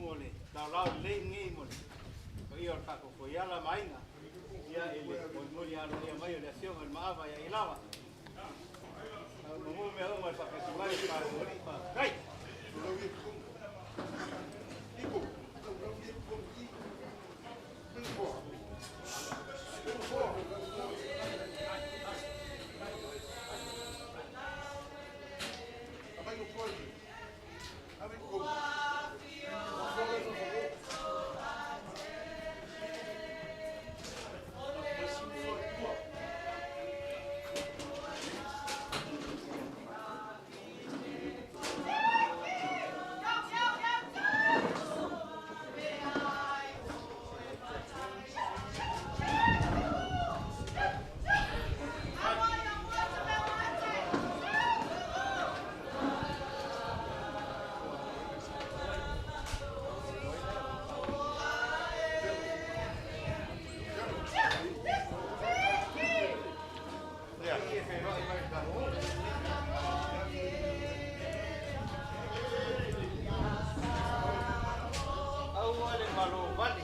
mo le laolao lelei lenei mo le paia o le tatou Fuaiala ma Aiga, ia i le molimoli aloaia mai o le Afioga i le Maava ia Ilaga. Manuia mea uma i le faatasi mai o le tatou Alii. Faafetai. Aua le malo vale.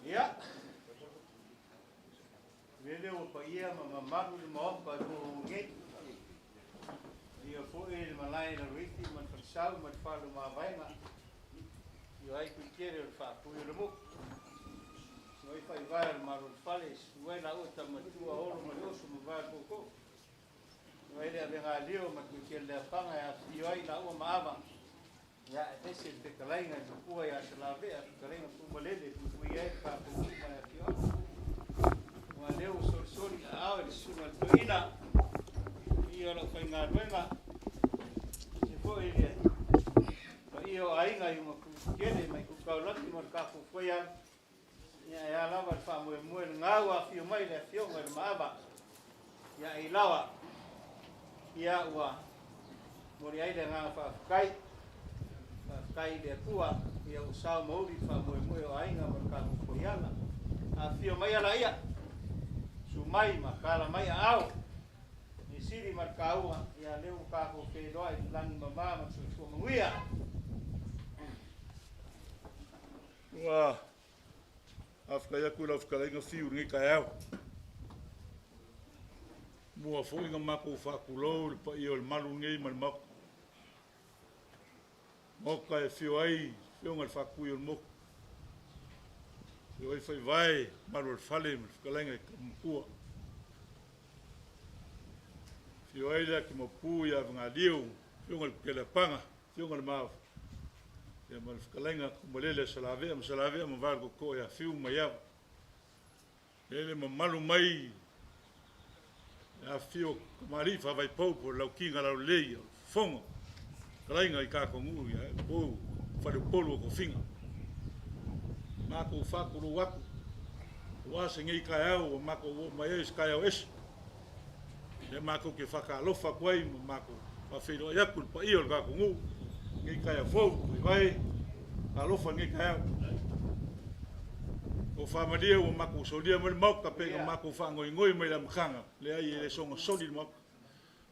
Ia, lele ua paia ma mamalu le Maota i Puhuu nei. Ia foi le malae i Laloiti ma le Falesau ma le Fale o Mavaega. Ia ai Tuitele o le Faapui o le Motu. Ia ai Faivae o le Malo o le Fale, Susu ai laua Tamatua Olo ma le Oso ma Vae o le Tootoo. Ia ai le Avegalio ma Tuitele le Apaga e afifio ai laua ma Ava. Ia, aemaise le fetalaiga i le Matua ia Salavea, fetalaiga Tuumalele e puipuia ai le tatou nuu ma le afioaga. Aua o lea ua solisoli aao i le susuga i le toeaina, paia o le aufaigaluega, aemaise foi le paia o aiga i Ugapuutele mai Kukau-laki ma le tatou Fuaiala. Ia, e a lava le faamoemoe le gau afio mai le afioga i le Maava ia Ailaoa. Ia, ua Momoli ai le agaga faafetai, faafetai i le Atua ia ua sao ma uli le faamoemoe o aiga ma le tatou Koiala. Afifio mai alaia, susu mai ma tala mai aao, le sili ma le taua, ia lea ua tatou feiloai i le lagi e mama ma le soifua manuia. Ua faafetai atu i lau fetalaiga Fiu i lenei taeao. Mua foi ona matou faatulou i le paia o le malu lenei ma le Maota. Maota e afio ai le Afioga i le Faatui o le Motu, afio ai Faivae, Malu o le Fale ma le Fetalaiga i le Tama Matua. Afio ai le Atimaopu ia Fagalio, Afioga i le Puteleapaga, Afioga i le Maofa, ia ma le Fetalaiga Tumalele a Salavea ma Salavea ma Vale Tootoo ia Fiu ma Iava. E le mamalu mai le afifio o tamalii faavaipou po o le Lauti na Laulelei o le Fofoga, Fetalaiga i tatou nuu ia pou faleupolu o tofiga. Matou faatulou atu, aua se nei taeao ua matou oo mai ai o se taeao ese. Lea matou te faatalofa atu ai ma matou faafeiloai atu i le paia o le tatou nuu, lenei taeao fou, faivae, talofa i lenei taeao. O faamalie ua matou solia mai le Maota pei ona matou faangoingoi mai le amataga, leai e le soona soli le Maota.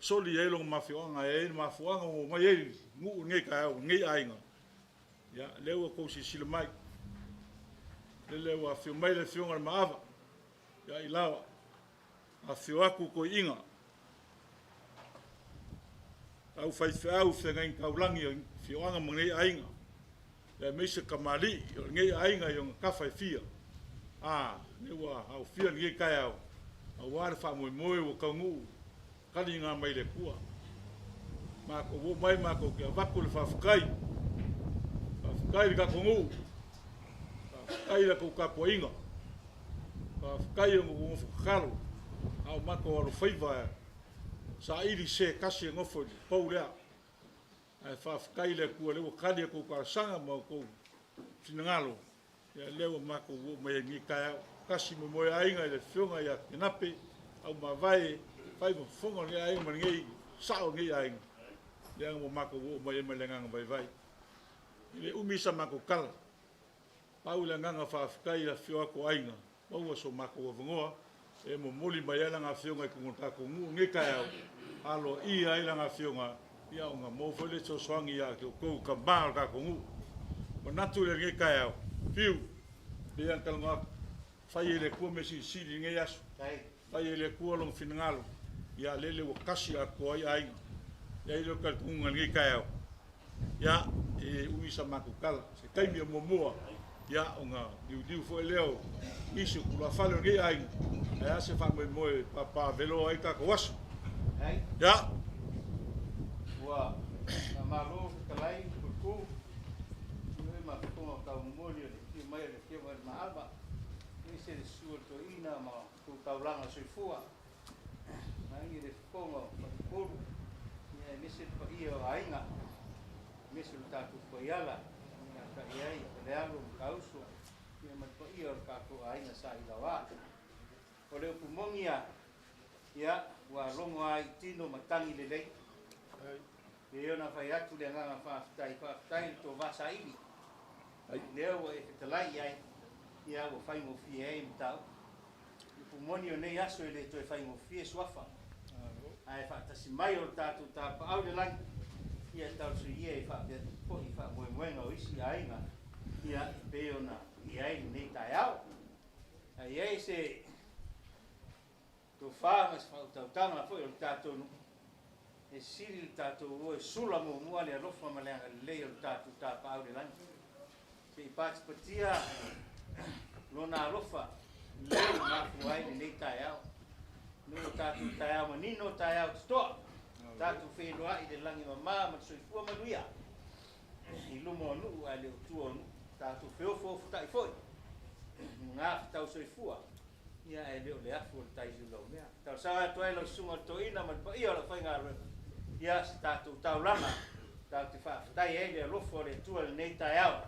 Soli ai lona mafuaaga, e i ai le mafuaaga ua omai ai le nuu i lenei taeao, lenei aiga. Ia, lea ua outou silasila mai. Lele ua afio mai le Afioga i le Maava, ia Ilaoa, afifio atu toeiina, au faifeau feagaiga taulagi o afioaga ma lenei aiga, aemaise tamalii o lenei aiga i ona tafa e fia, a, lea ua aofia lenei taeao, aua le faamoemoe ua taunuu taliga mai le Atua. Matou oo mai matou te avatu le faafetai, faafetai i le tatou nuu, faafetai i la tou tapuaiga, faafetai i lo outou nofo tatalo, a o matou alofaiva saili se tasi e nofo i le pou lea. Ae faafetai i le Atua o lea ua tali a outou talosaga ma outou finagalo, ia lea ua matou oo mai ai i lenei taeao. Tasi moemoe aiga i le afioga ia Kenape, Aumavae, fai ma fofoga o lenei aiga ma lenei sao o lenei aiga, lea ua matou oo mai ai ma le agaga vaivai. E le umi sa matou tala, pau le agaga faafetai i le afifio atu o aiga, maua so matou avanoa e momoli mai ai lana afioga i totonu o le tatou nuu i lenei taeao, aloaia ai lana afioga, ia ona maua foi lea fesoasoani ia te outou tama o le tatou nuu. Manatu lea i lenei taeao, fiu, pei lava ona talanoa atu, fai e le Atua mea silisili i lenei aso, fai e le Atua lona finagalo, ia lele ua tasi atoa ai aiga. E i ai lou talitonuga i lenei taeao, ia, e umi sa matou tala, se taimi o muamua, ia, ona liuliu foi lea o nisi o tulafale o lenei aiga, ae a se faamoemoe e papaveloa ai tatou aso. Ia. Ua faamalo fetalai Puleku, ioe ma fofoga taumomoli o le afio mai o le Afioga i le Maava, aemaise le susu o le toeaina ma tou taulaga soifua, vaeane le fofoga o Faleupolu, ia aemaise le paia o aiga, aemaise lo tatou fuaiala, ia tai ai Pelealo ma Tauso, ia ma le paia o le tatou aiga sa i Laoa. O le upu moni lava, ia, ua logo lava i tino matagi lelei. Pei ona fai atu le agaga faafetai, faafetai i le tou vasaili, lea ua e fetalai i ai, ia ua faigofie ai mataupu. Upu moni o nei aso e le toe faigofie suafa, ae faatasi mai o le tatou tapaau i le lagi, ia talosia e faapea foi faamoemoega o isi aiga, ia e pei ona i ai lenei taeao. Ae i ai se tofa ma se faautautaga foi o le tatou nuu, e sili le tatou o e sula muamua le alofa ma le agalelei o le tatou tapaau i le lagi. Se i patipatia lona alofa lea ua mafua ai lenei taeao. Ina ua tatou taeao manino, taeao totoa, tatou feiloai i le lagi mama ma le soifua manuia i luma o nuu ae le o tua o nuu. Tatou feofoofotai foi i gafetau soifua, ia ae le o le afu o le tai liulaumea. Talosaga atu ai lau susuga i le toeaina ma le paia o le aufaigaluega, ia se tatou taulaga tatou te faafetai ai le alofa o le Atua i lenei taeao.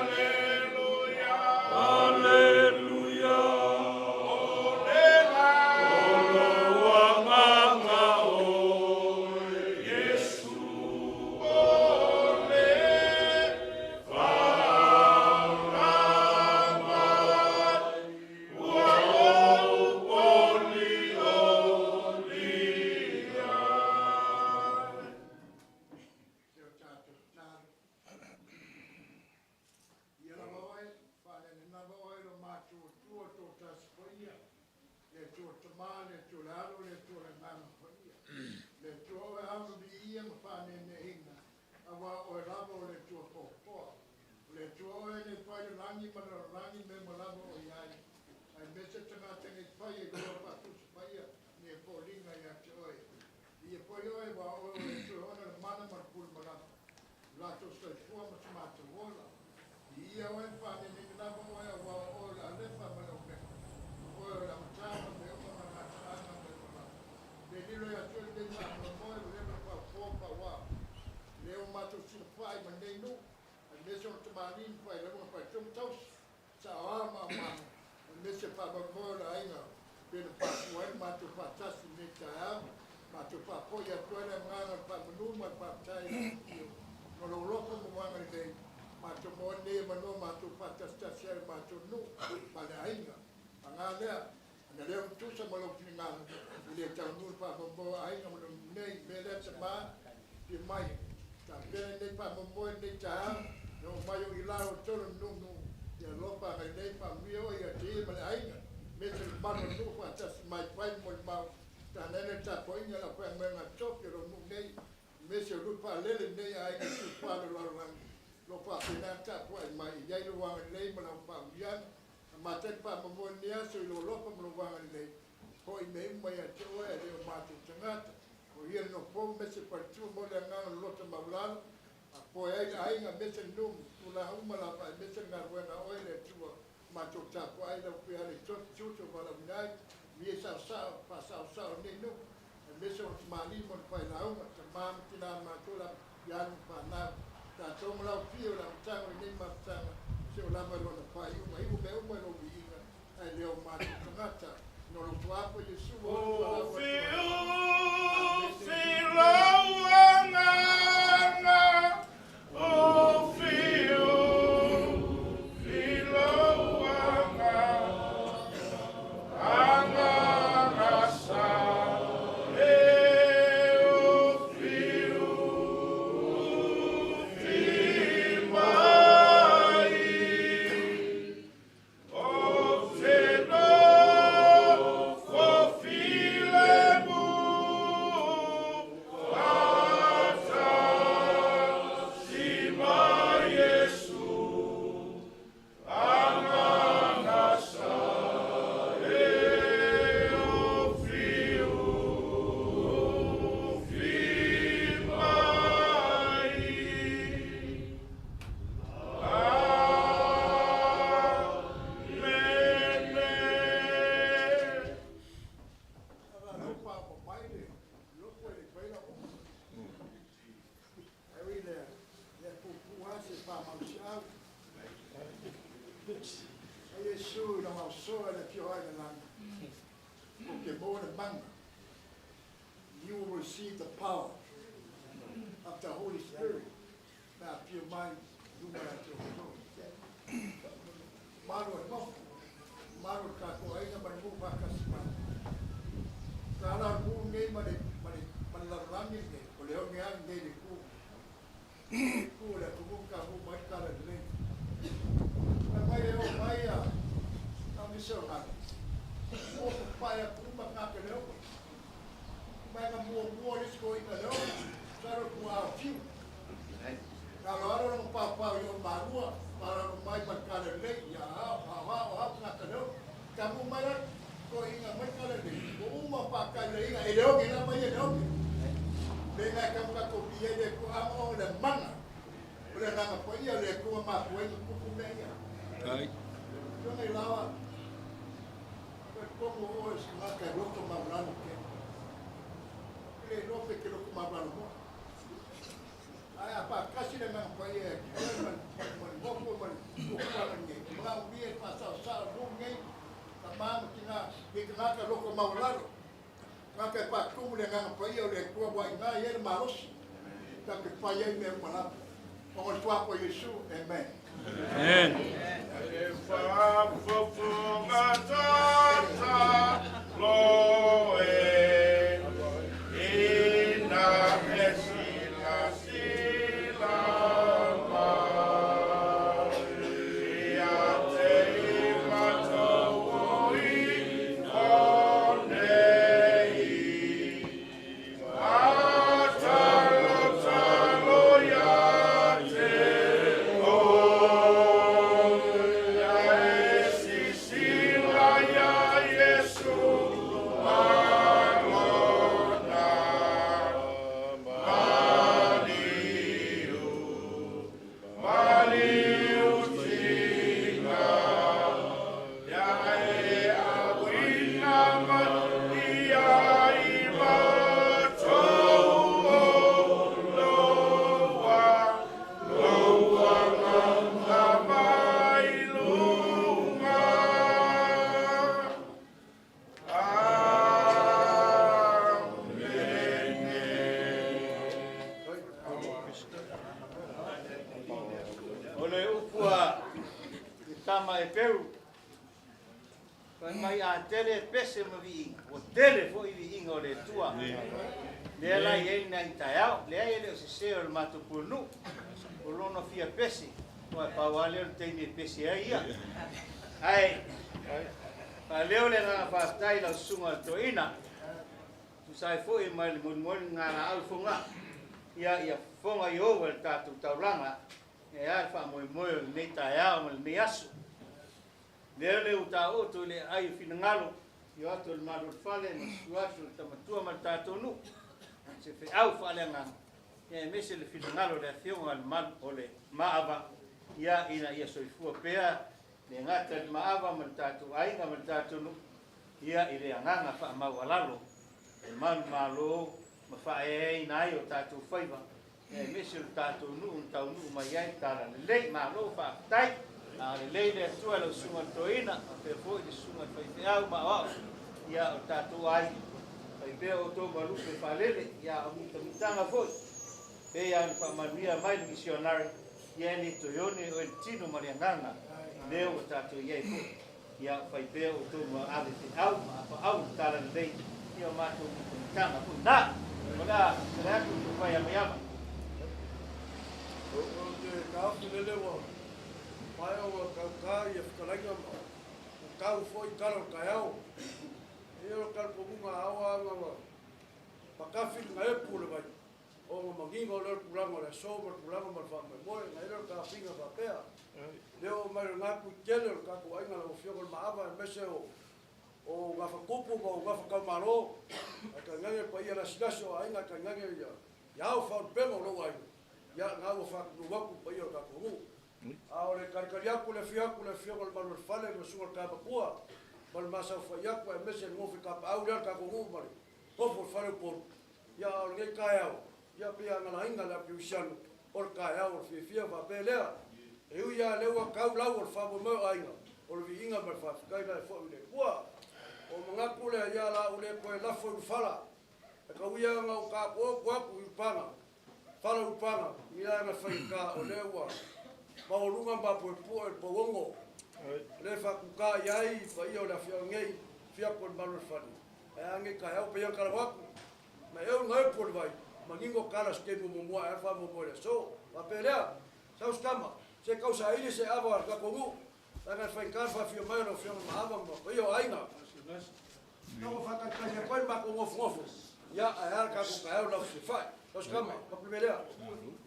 Aleluia, Aleluia, o le la, o lou agaga oe, Iesu, o le faaola mai, ua ou olioli ai. Se o tatou tatalo. Ia lava oe, faaleaganina lava oe lo matou Atua Toatasi Paia, le Atua Tamā, le Atua le Alo, le Atua le Agaga Paia. Le Atua oe ao na viia ma faaneeneeina, auā o oe lava o le Atua foafoa. O le Atua oe nei fai le lagi ma le lalolagi ma mea uma lava o i ai, aemaise tagata nei fai e lua faatusa paia nei foliga ia te oe. Viia foi oe, aua o oe o le Atua e ona le mana ma le pule malama, lo latou soifua ma so matou ola. Viia oe ma faaneeneeina lava oe, auā o oe o le Alefa ma le Omeka, o oe o le amataga o mea uma ma le gataaga o mea uma lava. Le lilo ia te oe lenei faamoemoe, ua leva ona faafofoa ma faauā. Lea ua matou silafai ma lenei nuu, aemaise ona tamalii ma failauga faitoa ma tausi, saoao ma aumaga, aemaise le faamoemoe o le aiga pei ona faafua ai le matou faatasi i lenei taeao. Matou faafoi atu ai le agaga o le faamanu ma le faafetai i lau afio mo lou alofa ma lou agalelei. Matou maua ai lenei avanoa matou faatasitasi ai le matou nuu ma le aiga. Paga lea, ana le tutusa ma lou finagalo, e le taunuu le faamoemoe o aiga ma le nuu nei. O le mea lea tama, fia mai, tapena lenei faamoemoe i lenei taeao, e oo mai o i la outou le nuu, ia alofa agalelei faamanuia oe ia te ia ma le aiga, aemaise le mamalu o le nuu faatasi mai fai ma molimau, tainane le tapuaiga a le aufaigaluega tofi o lou nuu nei, aemaise o lui faalele lenei aiga i Tupala o le lalolagi, o lo o faapena ona tapuai mai, e i ai lou agalelei ma lau faamanuiaga. Na matai le faamoemoe i lenei aso i lou alofa ma lou agalelei, foi mea uma ia te oe, e le o matou tagata. O ia le nofou aemaise le faletua mo le agaga o le loto maualalo, a foe ai le aiga aemaise le nuu ma tulaga uma lava aemaise le galuega a oe le Atua. Matou tapuai lau Afioga i le tiute o valaauina ai, ia saosao, faasaosao lenei nuu, aemaise o le tamalii mo le failauga, tama ma tina ma matou lava, i alu ma fanau. Tatou ma lau afio i le amataga o lenei mafutaga, se o lava i lona faaiuga, iu mea uma i lou viiga, ae le o matou tagata. No lou tuapo Iesu o le O valaau atu ai. fiu Amene. filau agaga, o fiu filau agaga, agaga sa, e o fiu fi mai. O te nofo filemu, faatasi ma Iesu, agaga sa, e o fiu fi mai. Amene. Alo pa o mai le loko e le paila uma. Ai ui le le pupu a se pa mau si au. Ai Iesu i lona usoa i le afio ai i le lagi. O ke maua le mana. You will receive the power of the Holy Spirit. Pe a afio mai i luga ia te outou. Malu e nofo, malu le tatou aiga ma le nuu faatasi mai. Ka ala o le nuu lenei ma le, ma le, ma le lalolagi lenei, o le oge lava lenei i le ku. Ku o le atunuu ka nuu mai le tala lelei. Fai mai e oo mai a, a misionare, ua papae atu uma tagata i le oge. Mai na muamua le isi toeaina i le oge, masalo o le tuaa o Fiu. Na aloalo lona paopao i Malua, faalalo mai ma le tala lelei, ia ao, ao, ao, ao tagata i le oge. Taunuu mai la toeaina mai le tala lelei, ua uma faataileina e le oge lava ia i le oge. Le na e tau tatou viia ai le Atua, a o le mana o le Agaga Paia o le Atua mafua ai ona tupu mea ia. Afioga i Laoa, talitonu o oe o se tagata e loto maualalo tele. Ou te le iloa pe e te loto maualalo moi. Ae a faatasi le Agaga Paia ia te oe ma faamanuia i le faasaosao o le nuu lenei, tama ma tina, i tagata loto maualalo, tagata e faatumu le Agaga Paia o le Atua ua i ina e i ai le malosi, tatou te fai ai mea uma lava. Ona o le Suafa o Iesu. Amen. Amen. E faafofoga tatalo e, ina e silasila mai, ia te i matou o i konei. Atalotalo ia te oe, ia e sisila ia Iesu malona, maliu, maliu tina, ia e auina mai ia i matou o loa, loa gata mai luga. Amene. O le upu a le tama Eperu, fai mai a tele pese ma viiga, ua tele foi viiga o le Atua. Lea la e i ai nai taeao, leai e le o sese o le matou pulenuu, o lona fia pese, aua e pau lava lea o le taimi e pese ai ia. Ae faaleo le agaga faafetai i lau susuga i le toeaina, tusa ai foi ma le molimoli laau i Fogaa, ia fofoga Ieova i le tatou taulaga, e a le faamoemoe o lenei taeao ma lenei aso. Lea le ua taoto i le aai o finagalo, afio atu o le Malo o le Fale ma susu atu o le Tamatua ma le tatou nuu, se feau faaleagaga, ia aemaise le finagalo o le Afioga o le Malu o le Maava, ia ina ia soifua pea le gata i le Maava ma le tatou aiga ma le tatou nuu, ia i le agaga faamaualalo e manumalo ma faaeaina ai o tatou faiva, aemaise o le tatou nuu na taunuu mai ai le talalelei. Malo faafetai. Agalelei le Atua i lau susuga i le toeaina, faapea foi le susuga i le faifeau ma aoao, ia o le tatou aiga. Fai pea outou ma lupe faalele, ia a o mitamitaga foi, pei lava ona faamanuia mai le misionare, ia e le toe one oe le tino ma le agaga, lea ua tatou i ai foi. Ia fai pea outou ma ave feau ma apaau le talalelei, ia o matou mitamitaga foi na. O le a sala atu le tofa ia Maiava. Ou te taofi lele ua maea ona tauta ia fetalaiga ma tau foi tala o le taeao. E i ai o le talitonuga a ao lava ona matafi le gaepu o le vai ona manino lea o le tulaga o le aso ma le tulaga ma le faamoemoe. Ona i ai lea o le taofiga faapea, le oo mai o lena tele o le tatou aiga lau Afioga i le Maava aemaise o o Gafatupu ma o Gafataumalo, ae tainane le paia lasilasi o aiga, tainane ia ao faaulupega o lou aiga, ia na ua faatulou atu le paia o le tatou nuu. A o le talitali atu, le afio atu le Afioga i le Malu o le Fale ma le Susuga i le Tamatua ma le masaofai atu aemaise le nofo tapaau lea o le tatou nuu ma le nofo o le fale o Upolu. Ia a o lenei taeao, ia pei a galaina le apiusiano o le taeao o le fiafia faapea lea. E ui lava lea ua tau lau o le faamoemoe o aiga, o le viiga ma le faafetai la e foi i le Atua. O manatu lea, ia la ou le toe lafo i ulufala, e tau ia ona ou taotooko atu i Ulupaga, fala Ulupaga, i lana faigata o lea ua maualuga ma apoepoe le pouono, o lea e faatuta i ai paia o le afioaga nei, fiapo i le malu o le fale. Ae a nei taeao, pei ona talanoa atu, ma e ou gaepu o le vai, manino tala se taimi muamua ae a le faamoemoe i le aso. Faapea lea, sau se tama, se tau saili se ava a le tatou nuu, leaga e faigata le faafia mai o lau Afioga Maava ma paia o aiga. Tau faatalitali atu ai le matou nofonofo, ia ae a le tatou taeao lau fesilafai. Sau se tama, mapu le mea lea.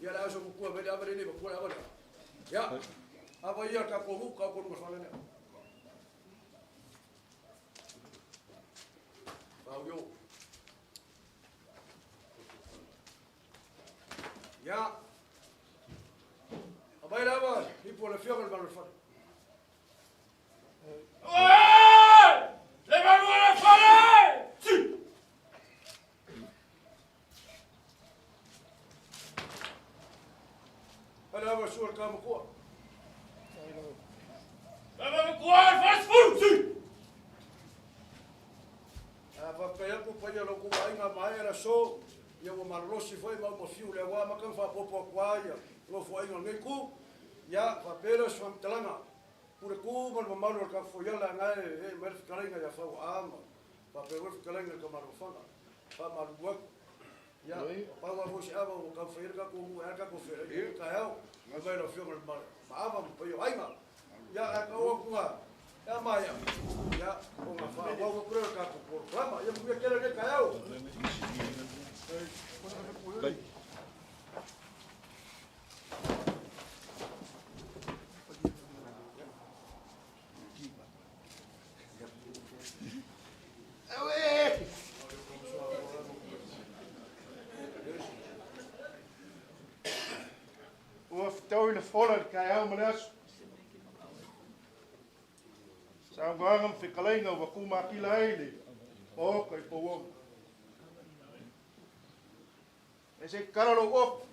Ia le aso mutua mai le ava lea nei matua le ava lea. Ia, ava ia le tatou nuu, tatou luga fale lea. Fau yo. Ia, aumai lava ipu o le Afioga i le Malu o le Fale. Oe! Le malu o le fale! Si! Ai lava sua le tamatua. Faafetai atu paia lo outou aiga maea le aso, ia ua malolosi foi ma uma fiu le aua maka faapopo atu lava ia nofoaiga o lenei itu. Ia faapea lea o se faamatalaga, pule tu ma le mamalu o le tatou foiala na e ee mai le fetalaiga ia Fauaa ma faapea foi le fetalaiga i le Tamalofaga. Faamalulu atu. Ia, pau lava foi se ava ua taumafai ai le tatou nuu e a le tatou feoaiga i lenei taeao, fai mai lau Afioga i le Maava ma paia o aiga. Ia, ae tau atu na, e a maea, ia, ona faaauau atu lea o le tatou polokalama. Ia manuia tele lenei taeao. Ua fetaui le fola i le taeao ma le aso. Saunoaga ma fetalaiga ua tumatila ai le Maota i Pouono. E se i tatala lou ofu,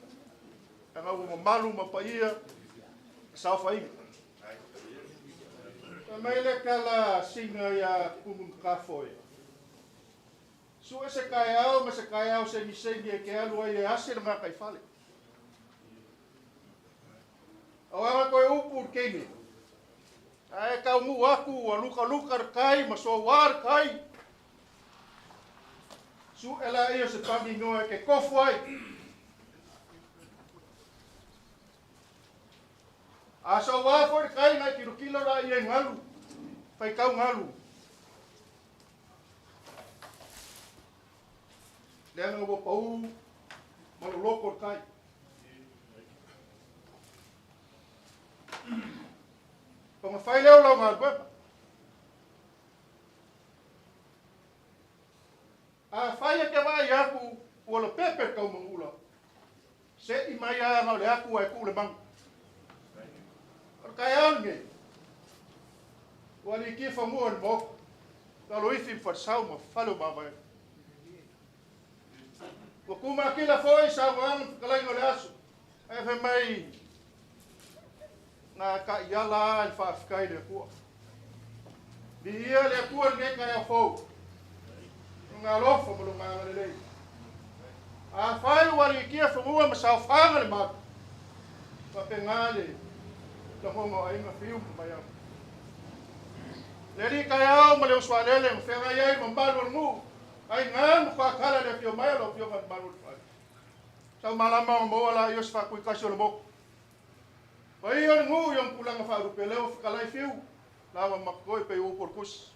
leaga ua mamalu ma paia le saofaiga. Fai mai le tala a Sina ia Tumu Matafoe, Sue se taeao ma se taeao segisegi e te alu ai e ase le gataifale. O aga toe upu i le teine, ae taunuu atu ua lukaluka le tai ma soua le tai. Sue laia o se paginoa e te tofu ai. A soua foi le tai na e tilotilo laia i galu, faitau galu. Leaga ua pau ma loloto le tai. Ona fai lea o lau galuega. Afai e te vaai atu ua lopepe le taumanuula, se'i mai lava na o le atu ae tuu le manu. O le taeao lenei, ua aliitia fanua i le Maota, Laloifi ma Falesau ma Fale o Mavaega. Ua tumatila foi saunoaga ma fetalaiga o le aso, ae fai mai na taiala lava i le faafetai i le Atua. Viia le Atua i lenei taeao fou, Lona alofa ma Lona agalelei. Afai ua aliitia fanua ma saofaga le malu, faapena le lagona o aiga fiu ma maiau. Le alii taeao ma le usoalele ma feagai ai le mamalu o le nuu, aiga ma faa-tala le afio mai o lau Afioga i le Malu o le Fale. Sau malama ona maua laia o se faatuitasi o le motu. Paia o le nuu i ona tulaga faalupe lea ua fetalai fiu laua ma matoe pei o upu o le tusi.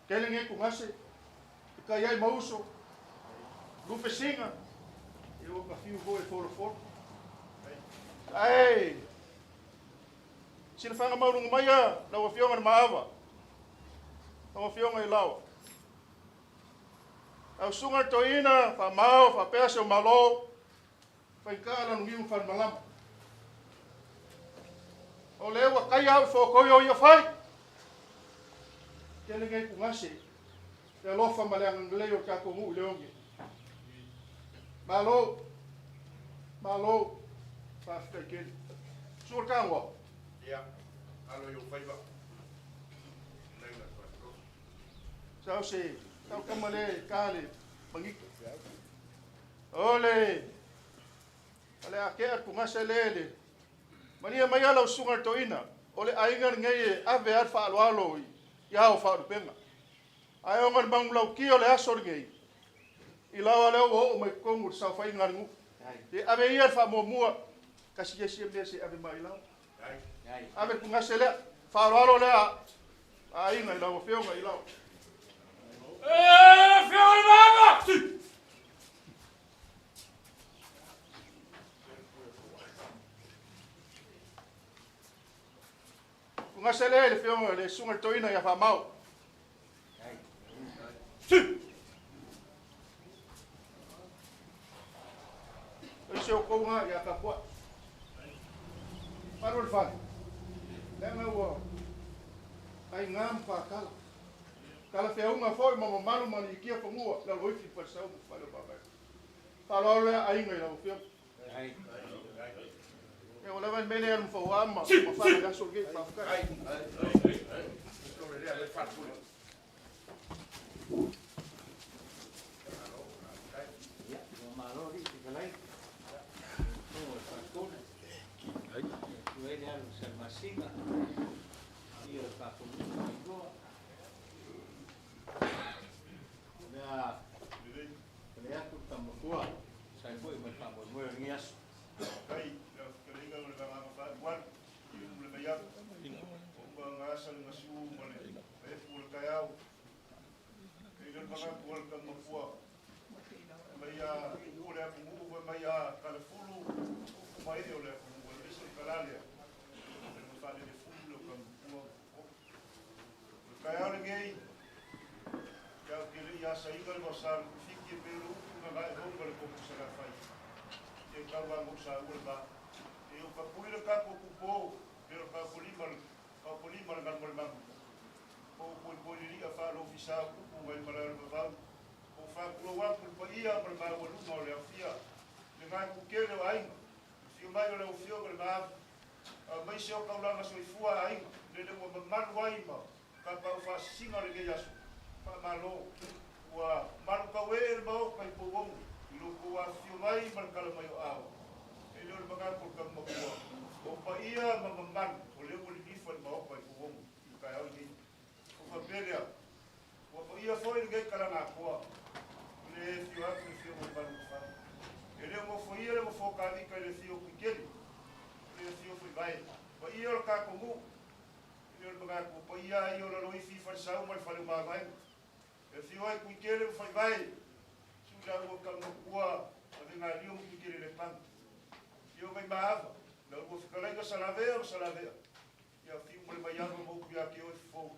Tele nei tugase, i tai ai ma uso, lupe sina, ia ua ka fiu foi e folofolo. Ae, silafaga maualuga mai a lau Afioga i le Maava, lau Afioga i Laoa. Lau Susuga i le Toeaina, faamao faapea se o Malo, faigata Laloniu ma Falemalama. O lea ua taia au i fotoi o ia fai. Tele nei tugase, le alofa ma le agalelei o le tatou nuu i Leone. Malo, malo, faafetai tele. Susu le tagoa. Ia, alo i ou faiva. Laina Tuatoloso. Sau se, sau tama le ta le mangito. O le, o le a tea tugase le le. Malia mai lau susuga i le toeaina, o le aiga lenei e ave lava le faaaloalo i ao faalupega. Ae ona le manulautia o le aso lenei, i laoa lea ua oo mai totonu i le saofaiga a le nuu. E ave ia le faamuamua, tasi ia sia mea se ave mai i laoa. Ave le tugase lea, faaaloalo lea a aiga i lau Afioga i laoa. E Afioga i le Maava! Si! Tugase lea i le Afioga i le Susuga i le Toeaina ia Faamao. Si! O se o kouga ia tapuai. Malu le fale. Leaga ua aiga ma whakala. Tala feaunga foi ma mamalu ma liikia fanua Laloifi Falesau ma Fale o Mavaega. Faaaloalo lea aiga i lau Afioga. Ia ua Pau lava le mea lea e alu ma ma fana i le aso lenei. Faafetai. Ia, ua malo alii fetalai. O le faatonu. Tu ai le alu Salamasina. Ia o le faatonuga ma iloa. Lea, le atu le tamatua, sai foi ma le faamoemoe o lenei aso. Kai, le fetalaiga o le vagaga faalualu, i umu le vaiafu. O uma gasa le gasu ma le efu o le taeao. E le magapu o le tamapua. Mai a upu le atunuu, mai a kalafulu, upu mai e o le atunuu, e le kalalea. Le mafale le fulu le tamapua. O le taeao lenei, ia o te le i asaina le vasalu fiki e pei o le upu na gae honga le kopu salafai. E tau a sa ua le va. E o ka pui le kapo kupo, pe o ka polima le galu ma le magu. O poi poi le lia wha lo fisa kupu ngai mala le vavau. O wha kula wapu le paia ma le maua o le afia. Le ngai kukele o aiga. Fio mai o le ofio ma le maafu. A mai se o kaulanga soifua aiga. Le le ua mamalu ai ma ka pau whaasisinga o le ngei aso. Wha malo. Ua malu kau e le maoka i pouongo. I loko ua fio mai ma le kala mai o ao. E le o le magapu o le kamakua. O paia ma mamalu. O le ua lilifa le maoka i pouongo. I kai au nei. O whapelea. Ua paia foi le ngei kalanga koa. Le fio atu le fio mo le malu wha. E le mo fo ia le mo fo ka le fio kuikeli. Le fio fui vai. Paia o le kakongu. E le o le magapu. Paia i o la loi fi wharisau ma le whale o. E fio ai kuikele o fai vai. Sula ua kamakua. A venga lio mo kuikele le pang. Fio mai maava. La ua fikalaiga salavea o salavea. Ia fiu mo le maiava ma upu ia ke oe fofou.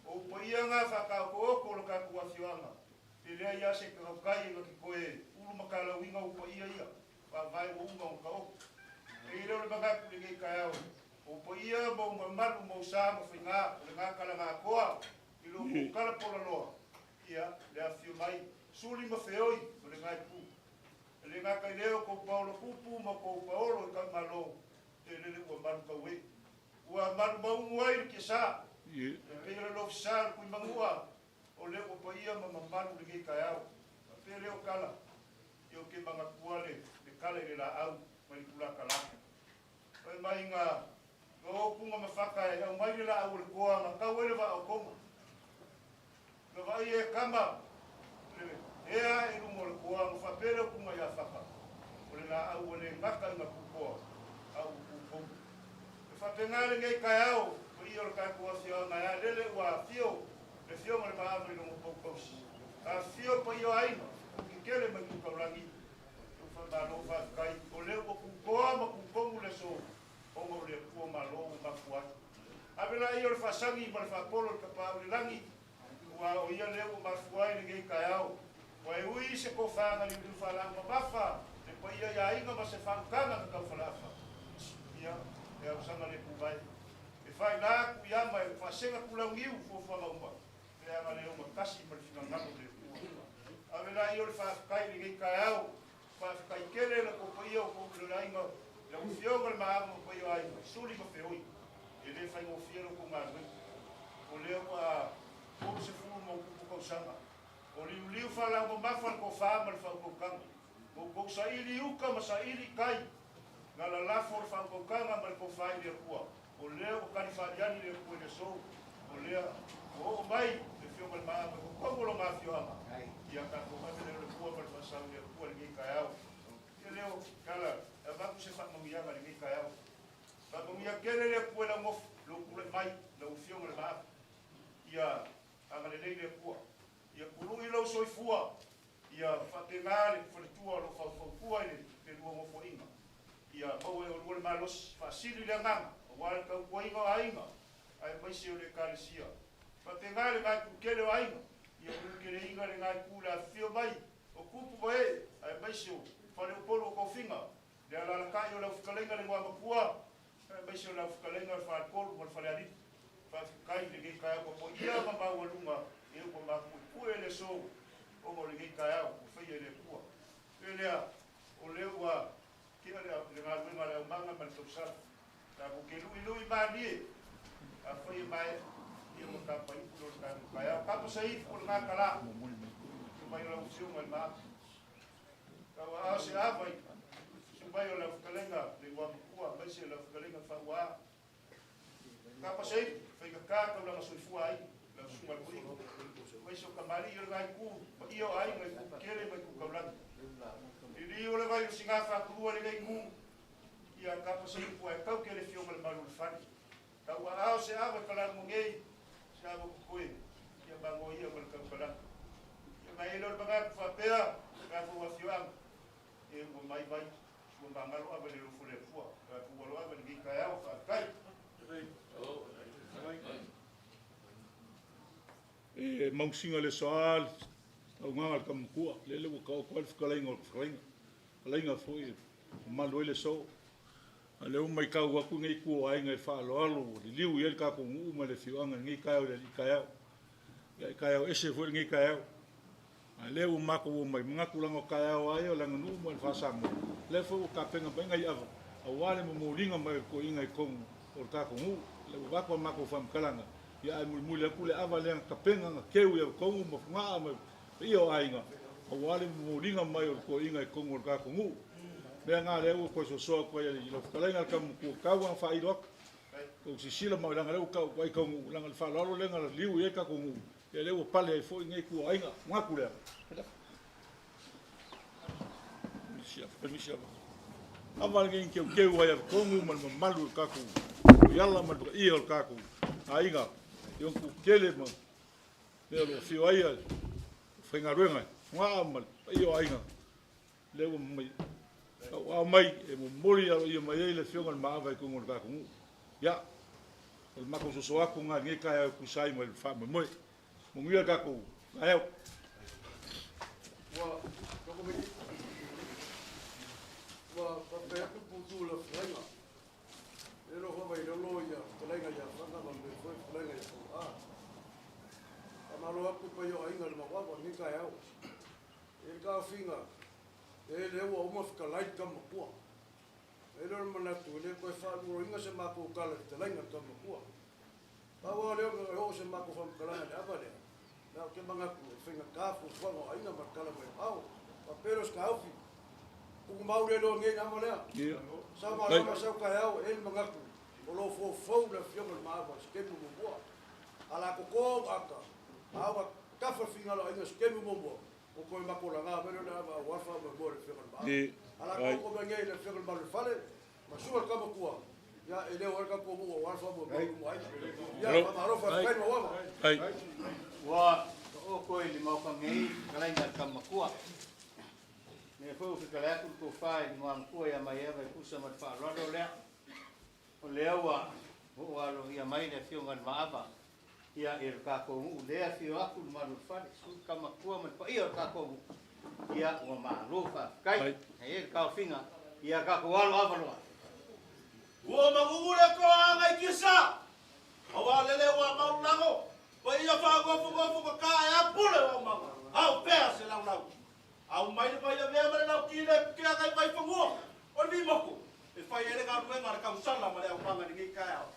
O paia ngā whakaoko o le kaku afioanga. Te lea ia se kakaukai e ngaki koe ulu makalauinga o paia ia. Wha vai o unga o ka oko. E i leo le magapu le ngei kai au. O paia mo mamalu mo sa mo whainga o le ngā kala ngā koa. I lo ko kala pola loa. Ia le afio mai. Suli ma wheoi o le ngai pu. Le ngā kai leo ko paolo kupu ma ko paolo i ka malo. Te lele ua malu kaue. Ua malu maungu ai le ke sa. E pei le lofi sa le kui mangua. O le o paia ma mamalu le ngei kai au. A pe leo kala. I o ke mangakua le kala i le la au mai le pulaka la. Pai mai ngā ngā o kunga mawhaka e au mai le la au le koa ngā kau ele wa au konga. Ngā vai e kama le ea e lungo le koa ngā whapere o kunga ia whaka. O le la au o le ngaka i ngā kukoa au kukou. E whapenga le ngei kai au o i o le kai kua fio ngā ea lele ua fio le fio ma le maawa i longo paupausi. A fio pa i o aina o ki kele mai kukaulangi. O whamalo whawhikai o leo o kukoa ma kukongu le so o ngau le kua malo o mafuai. Ave la i o le whasangi ma le whapolo le kapa o le langi. Ua o ia leo o mafuai le ngei kai au. Ua e ui se ko whanga li uru whalau ma mafa. Le pa ia ia inga ma se whaukanga ka kau whalafa. Ia, e au sanga le kuvai. E whai la ku ia mai, whasenga kulau ngiu fuafuanga uma. Te anga le uma kasi ma le whingangano le kua. Ave la i o le whawhikai le ngei kai au. Whawhikai kele la ko paia o ko le lainga. Le ufioga le maaga ma paia ai. Suli ma wheoi. E le whai ngofia lo ko ngā nui. O lea ua polu se fulu ma ukupu kausanga. O liu liu whalau ma mafa le ko wha ma le whaukaukanga. Ko kou saili uka ma saili kai. Ngā la lafo le whaukaukanga ma le ko wha i le kua. O lea o kani whaaliani le kua i le sou. O lea o o mai le fio ma le maa ma ko kongo lo ngā fioanga. Ia ka ko ave le kua ma le whasau le kua le ngei kai au. Ia leo kala, e vaku se whakamangianga le ngei kai au. Whakamangia kele le kua la ngofu, lo kule mai, la ufionga le maa. Ia anga le le kua. Ia kului lau soifua. Ia whapenga le whaletua lo whauwhaukua i le lua ngofo inga. Ia maua e o lua le malosi, whaasili le anganga, o wale kau kua inga o ainga, ai maise o le kalesia. Whapenga le ngai kukele o ainga, ia kukele inga le ngai kula whio mai, o kupu mai, ai maise o whale o polu o kauwhinga. Le alalakai o lau whakalenga le ngua makua, ai maise o lau whakalenga le whale polu ma le whale alii. Whawhikai le ngei kai au, po ia ma maua lunga, e upa maku pue le sou, o mo le ngei kai au, o whaia le kua. E lea, o lea ua Tea le galuega a le aumaga ma le tausala. Tatou te luilui malie, afai e maea, ia ua tapa ipu lea o le tatou taeao. Tapa se ipu o lena tala, afio mai o lau Afioga i le Maata. Tau aao se ava i susu mai o lau fetalaiga le Igoamatua aemaise lau fetalaiga Faaua. Tapa se ipu, faigata taulaga soifua ai lau susuga i le Toeaina, aemaise o tamalii o lena itu, paia o aiga i Itu Tele ma Itu Taulagi. Liliu le vai o Sina Faatulua i lenei itu, ia tapa se ipu ae tau ke le afioga i le Malu o le Fale. Tau aao se ava i Falealuga nei, se ava totoe, ia magoia ma le tautalaga. Ia na i ai lea o le manatu faapea, tatou afioaga, e ua mai vai, ua magalo ava i le lofo le Atua. Tatou alo ava i lenei taeao, faafetai. E mausiga le aso a le taugaga a le Tamatua, lele ua taoto ai le fetalaiga o le fetalaiga, fetalaiga foi e mamalu ai le aso. A lea ua matau atu nei itu o aiga i le faaaloalo ua liliu i ai le tatou nuu ma le afioaga i lenei taeao i le alii taeao. Ia e taeao ese foi lenei taeao. A lea ua matou omai, manatu leaga o taeao lava ia o le aganuu ma le faa-Samoa, lea foi ua tapena mai nai ava aua le momoliga mai o le toeaina i totonu o le tatou nuu. Lea ua avatu a matou faamatalaga, ia ae mulimuli atu le ava lea na tapena na keu i Avatogu ma Fogaa ma le paia o aiga aua le momoliga mai o le toeaina i totonu o le tatou nuu. Mea na lea ua toe sosoa atu ai i lau fetalaiga le tama matua, tau lava na faailo atu. Tou silasila mai leaga lea ua tau ai taunuu, leaga le faaaloalo lea na liu i ai le tatou nuu, ia lea ua pale ai foi lenei ituaiga. Manatu lea. Ava lenei ni teuteu ai Avetogu ma le mamalu o le tatou iala ma le paia o le tatou aiga i ona tele ma mea o lo o afio ai le faigaluega Fogaa ma le paia o aiga lea ua mai tauaao mai e momoli aloaia mai ai le afioga i le Maava i totonu o le tatou nuu. Ia, o le matou soso atu lena i lenei taeao e tusa ai ma le faamoemoe. Manuia le tatou taeao. Ua ua faapea atu putu o le fetalaiga. E lo fa mai lolo ia fetalaiga ia Faga ma me foi fetalaiga ia Fau'a. Faamalo atu paia o aiga i le mauava lenei taeao. E le taofiga, e lea ua uma fetalai le tama matua. E le o le manatu, e le toe faaluaina se matou tala i le fetalaiga le tama matua. Pau lava lea ona e oo se matou faamatalaga i le ava lea, na ou te manatu e faigata fuafuaga o aiga ma le tala mai o ao. Faapea lea o se taofi, tumau le loa nei i le ava lea. Sau malama sau taeao, e i ai le manatu o lo o foufou le afioga i le Maava i se taimi muamua. A la toto au ata, a ua tafa le finagalo o aiga i se taimi muamua, ua toe matou laga mai lea o le ava aua le faamoemoe i le afioga i le Maava. A la toto mai nei i le afioga i le Malu o le Fale, ma sua le tama tua, ia e le o ai le tatou nuu aua le faamoemoe i luma aiga. Ia, faamalo faafetai le mauava. Ua taoto i le Maota nei fetalaiga a le tama matua. Lea foi ua fetalai atu le tofa i le Igoamatua ia Maiava e tusa ma le faaaloalo lea. O lea ua oo aloaia mai le Afioga i le Maava ia i le tatou nuu lea afio atu le malu o le fale, susu le tama matua ma le paia o le tatou nuu. Ia ua malo faafetai. E i ai le taofiga ia tatou alo ava loa. Ua magugu le toaga i Tisa, aua lele ua mau lago, paia faagofogofu ka ka e a pule o aumaga, au pea se laulau. Au mai le vai avea ma le lauki le putea kai vai fanua o le vimoko e fai ai le galuega a le kausala ma le aumaga i lenei taeao.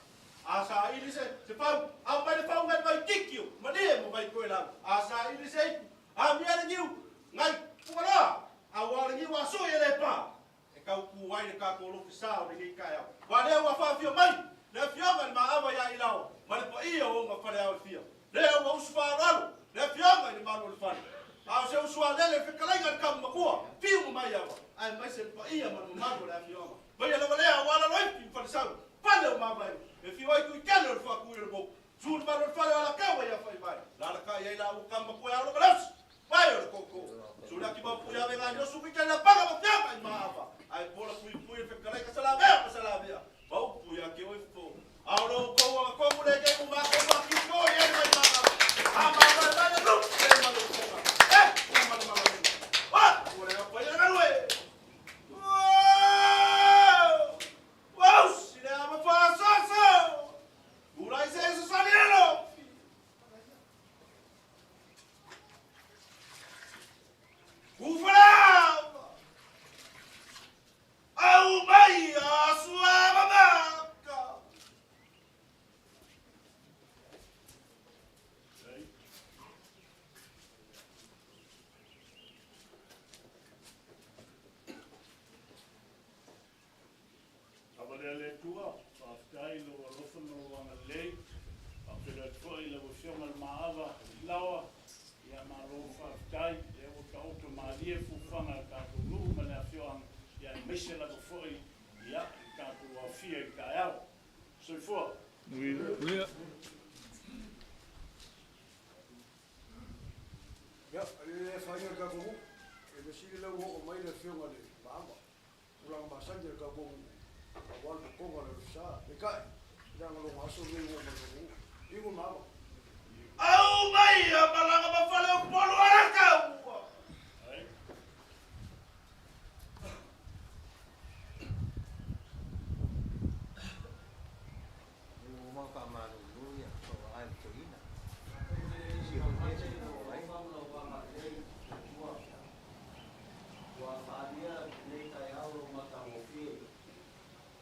A saili se se fau, au mai le fau ngai vai kikio, malie ma vai toelau. A saili se ipu, amia le niu ngai Fugaloa, aua o le niu a sui e le pa e tau ku ai le tatou lofi sa o lenei taeao. Aua lea ua faafio mai le Afioga i le Maava ia Ilao ma le paia o ona faleao e fia. Lea ua usu faaaloalo le Afioga i le Malu o le Fale. A o se usu alele le fetalaiga i le Tama Matua, fiu ma Maiava, aemaise le paia ma le mamalu o le afioaga. Paia lava lea aua Laloifi ma Falesau, fale o Mavae, e fiu ai Tuitele o le Faatui o le Motu, Su le Malu o le Fale o Alakaua ia Faivae, lalakai ai la ua Tama Matua e alo ma Lausi, Vai o le koko. Sulaki ma pui ave ngai osu ki tela panga ma fianga i maava. Ai pola pui pui le fekalai ka salavea ma salavea. Ma upu ia ke oi fo. Ao lo kou anga kongu le ke ma ko ma ki ko i ai mai manga. A ma ma ma le lu le ma lu konga. Eh, ma ma ma ma. Wa, ua le pa ia galue. Wow! le Atua, faafetai i lou alofa ma lou agalelei. Faafeiloai atu foi i lau Afioga i le Maava Laoa, ia malo faafetai, lea ua taoto malie fuafuaga a le tatou nuu ma le afioaga, ia aemaise lava foi ia le tatou aofia i le taeao. Soifua. Manuia. Ia, le afaina o le tatou nuu, e mea sili lea ua oo mai le Afioga i le Maava. Tulaga masani a le tatou nuu aua le totoga o le alofisa. Peitai, leaga lona aso lenei ua oo mai i le tatou nuu. Iu le maava. Au mai a malaga ma Faleupolu Alataua. Ua faaalia lenei taeao lou matagofie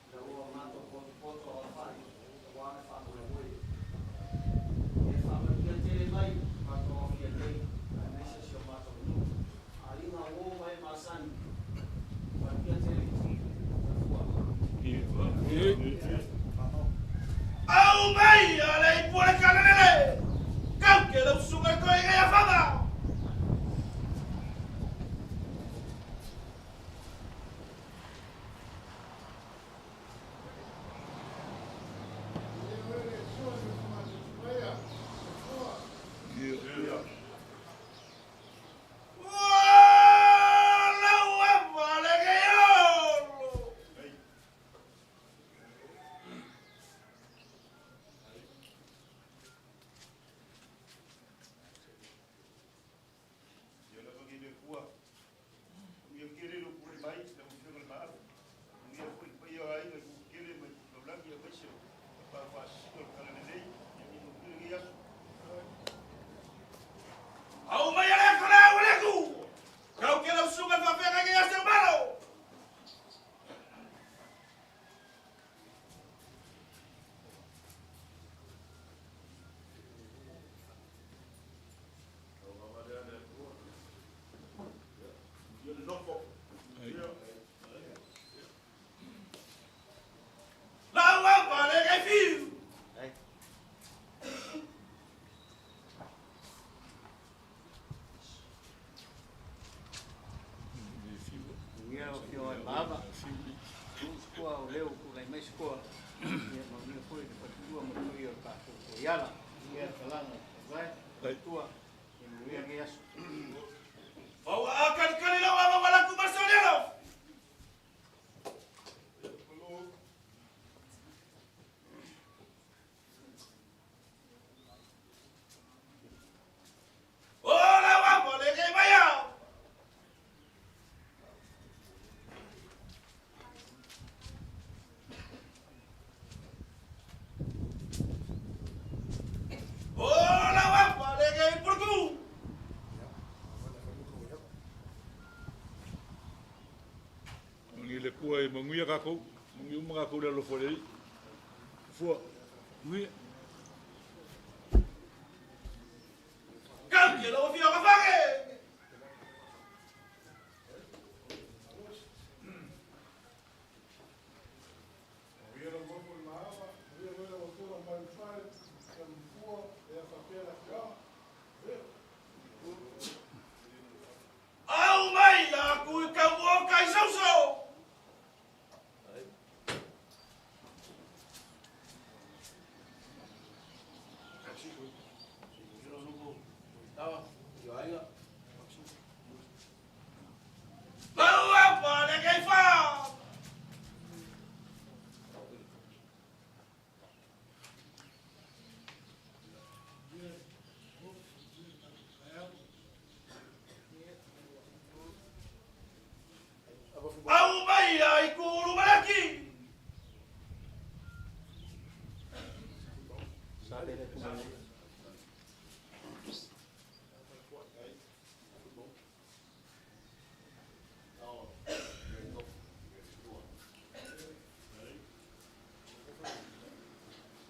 ina ua matou potopoto aofai aua le faamoemoe. E faamanuia tele mai matou aofia nei aemaise si o matou nuu. Aiga uo ma e masani, manuia tele. Soifua. Au mai a le ipu o le Kalelele, kau ke lau susuga i toaiga ia Faga. Ia oe le Atua i le Matatuaia, Soifua. Ua lau ava le geiolo. Ia lava nei le Atua, manuia tele lou pule mai lau Afioga i le Maava, manuia foi le paia o aiga i nuu tele ma itu taulagi aemaise o Tapaau Faasisina o le Talalelei, ia ia manuia lenei aso. Au mai a le aso le au a le Atua, kau ke lau susuga i le faafeagaiga ia Seumalo. Ia le nofo. Lau ava le geifiu. Manuia lau Afioga i le Maava, tuu se koa o leo tulai mai se koa, ia manuia foi le faletua ma le paia o le tatou Koiala. Manuia le talaga o le Faavae, faletua, ia manuia lenei aso. Ua akalikali lau ava ma laku masolialo. O lau ava le gei mai ao. O lau ava le gei puluku. Manuia le Atua e manuia kākou, manuia uma kākou i le alofa o le Alii. Soifua. Manuia. Kau ke lau afioga fage. Manuia lau nofo i le Maava, manuia foi lau Afioga i le Mailefale, le Mafua, ia faapea le afioaga. Manuia. Au mai la kui kau o kai sauso. Lau ava le gei fa. Au mai ai kulu malaki.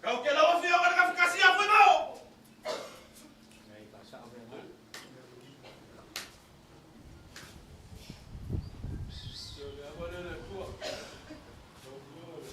Kau ke lau afioga le kafukasi a fui mau. Le ava lea le Atua, lau Afioga i le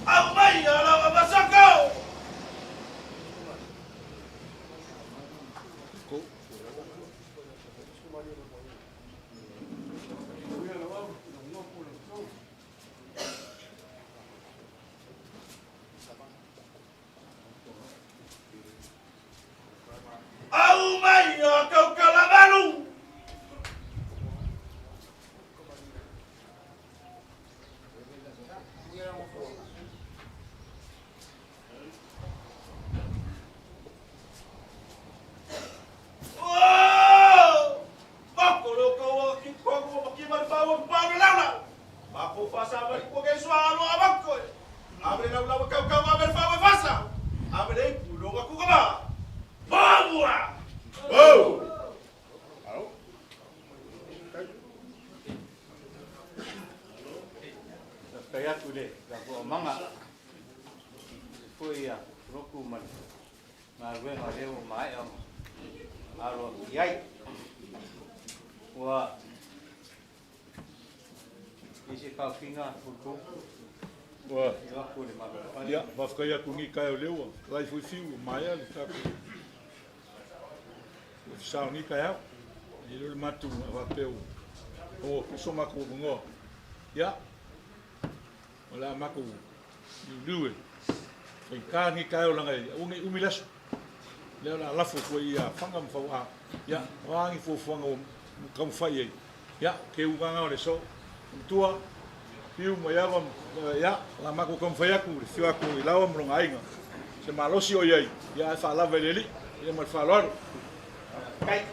Aumaia lau Masaka! Aumaia Kaukalamalu! Faafetai atu i le tapuamaga foi ia Loku ma le galuega o lea ua maea ona alo atu i ai. Ua i se taofiga outou. Ua Io atu le Malo. Ia, faafetai atu i lenei taeao lea ua talai foi fiu ua maea le tatou Ofisa o lenei taeao. E le o le matou a faapea ua maua pea so matou avanoa. Ia, o le a matou liuliu e faigata lenei taeao leaga e aua ne i umi le aso. Lea o le a lafo atu ai ia Faga ma Fauaa. Ia, o a ni fuafuaga ua taumafai i ai. Ia, ke ugaga o le so. Matua, fiu mai ava, ia, o le a matou taumafai atu i le afio atu i Laoa ma lona aiga. Se malosi o i ai, ia ae faalava i le Alii, ia ma le faaaloalo.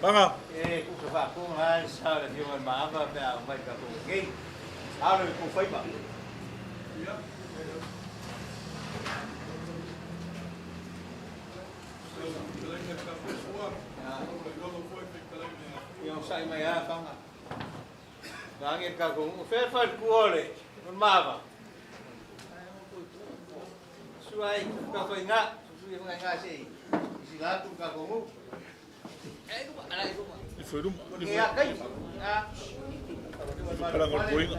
Faga. E tusa faafofoga lava le sa o le Afioga i le Maava pe a aumai i le tatou nei. Alo i tou faiva. Ia onosai mai lava Faga. Vaeane le tatou nuu. Fea le faletua o le Maava? Susu ai Tafaiga, susu i Fagaiga se i sila atu le tatou nuu. Ifo i luma. Ifo kalaga o le poiga.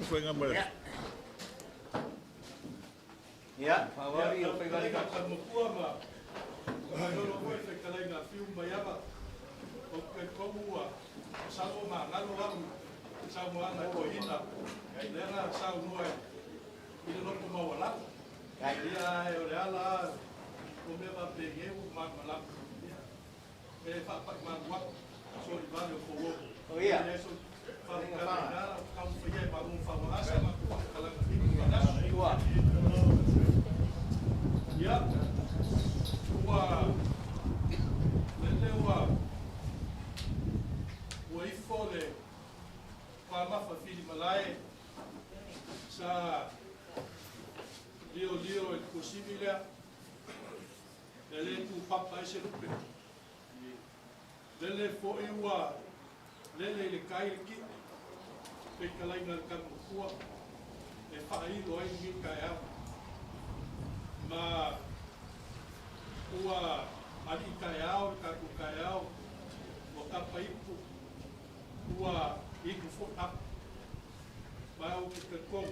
Ifo i ngama le. Ia, faaauau ia faiva le. Matua ma lolo foi fetalaiga fiu mai ava ou te talitonu ua masalo ma galo lau saunoaga e toeaina lea na saunoa i le loto maualalo. Ia ae o le ala o mea faapenei ua malamalama e faapai malu atu so i vale o fou O ia. E so faafetai na taumafai ai ma fauaasa ma kalaga fiu ma Tua. Ia, ua lele ua ua ifo le pamafa filimalae sa liolio i le tuasivi lea e le tupapa ai se lupe. Lele foi ua lele i le kai le ki'i fetalaiga le Kamuatua e faailo ai lenei taeao. Ma ua alii taeao le tatou taeao, ua tapa ipu, ua inu foi apu. Ma ou te talitonu,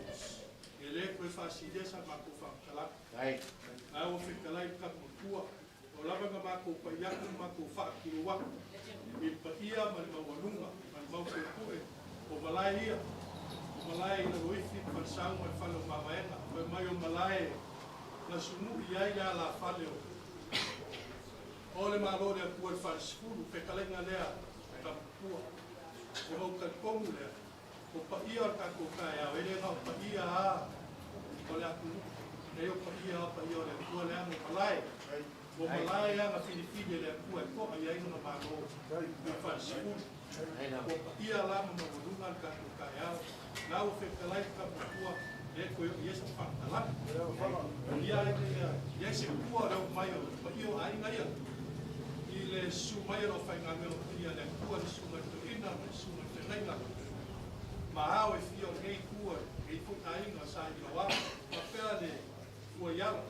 e le toe faasilia sa matou faamatalaga. Ae ua fetalai le Kamuatua, o lava na matou pai atu ma matou faatulou atu i le paia ma le maualuga ma le maupuepue o malae ia, o malae i Laloifi, Falesau ma le fale o Mavaega, fai mai o malae na sunui ai le alafale o le Malo o le Atua i le falesefulu, fetalaiga lea Kamuatua. Ona ou talitonu lea, o paia o le tatou taeao, e le na o paia lava o le atunuu, e o paia o paia o le Atua lea mo malae. Ua malae lava na filifili e le Atua e to'a i ai lona Malo i le falesefulu. Ua paia la ma maualuga le tatou taeao. Na ua fetalai le Kamuatua, e toe oo i ai se faamatalaga. Ia i ai se pua o le oo mai o paia o aiga ia i le susu mai o lau faigaluega paia le Atua, le susuga i le toeaina ma le susuga i le feagaiga ma ao e fia o lenei itu, lenei foi aiga sa i Laoa, faapea le fua i ala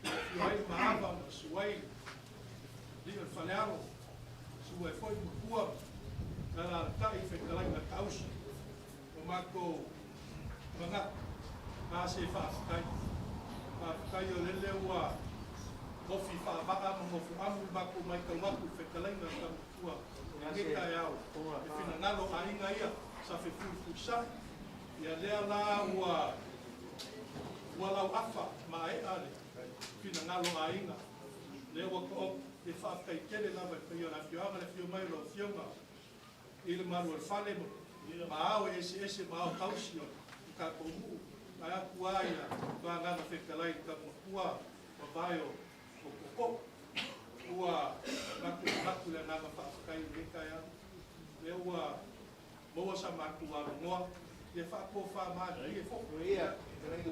e afio ai le Maava ma susu ai falealo, susu ai foi matua, na alalatai i fetalaiga tausi. O matou manatu, a se faafetai. Faafetai o lele ua ofi faavaa ma nofoamu le matou matau atu i fetalaiga a Tamatua i lenei taeao. E finagalo aiga ia sa fefulifulisai, ia lea la ua ua lauafa maea le finagalo aiga, lea ua taoto. E faafetai tele lava i le paia o le afioaga, le afio mai o lau Afioga i le malu o le fale ma ao e eseese ma ao tausi o le tatou nuu, vaeatu lava ia vagana fetalai i le Tamatua mavae o Tootoo. Ua matou manatu i le agaga faafetai i lenei taeao, lea ua maua sa matou avanoa ia faatofa malie foi.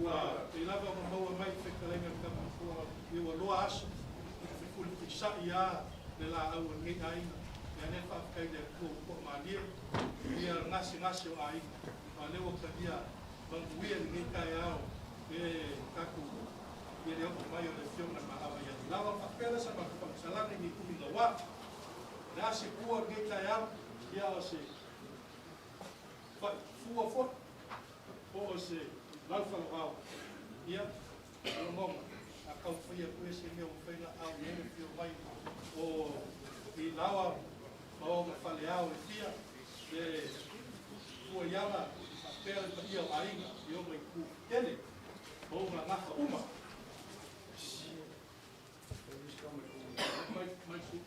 Ua pei lava ona maua mai i fetalaiga i le Tamatua, ia ua loa aso fefulifulisai lava le laau a lenei aiga. Ia lea faafetai i le Atua ua toamalie ia gasegase o aiga, a o lea ua talia manuia lenei taeao e tatou ia le oo mai o le Afioga i le Maava ia Alilawa. Faapea lea sa matou faamasalaga i nei umi gaua. O le a se pua o lenei taeao, ia o se fua foi po o se laufalauvao, ia o lagona a taumafai atu ai se mea ua mafai ona ao i ai le afio mai o Ilaoa ma ona faleao e fia le fuaiala faapea le paia o aiga i ona itu tele ma ona gafa uma. Mai, mai su.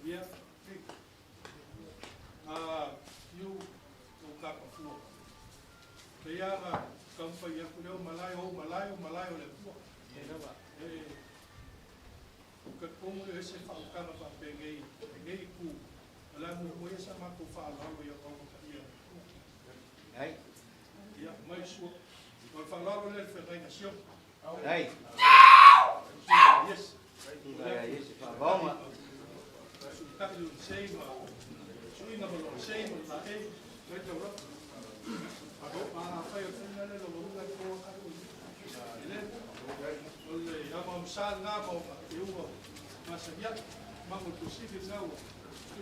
Ia, iu o kapafua. Pei lava taumafai atu lea o malae o ou malae o malae o le Atua. E talitonu e ese faautaga faapenei lenei itu, o le a muamua ia sa matou faaaloalo ia ona paia o le Atua. Ia, mai sua. O le faaaloalo lea i le feagaiga Siona. Yes. Suitai o sei ma suiga ma lona sei ma le laei mai taurapa. A fai o le faiga lea lona uiga e po ai e le o le amaamasa lena ma ona teuga masani ai mago tuasivi lena ua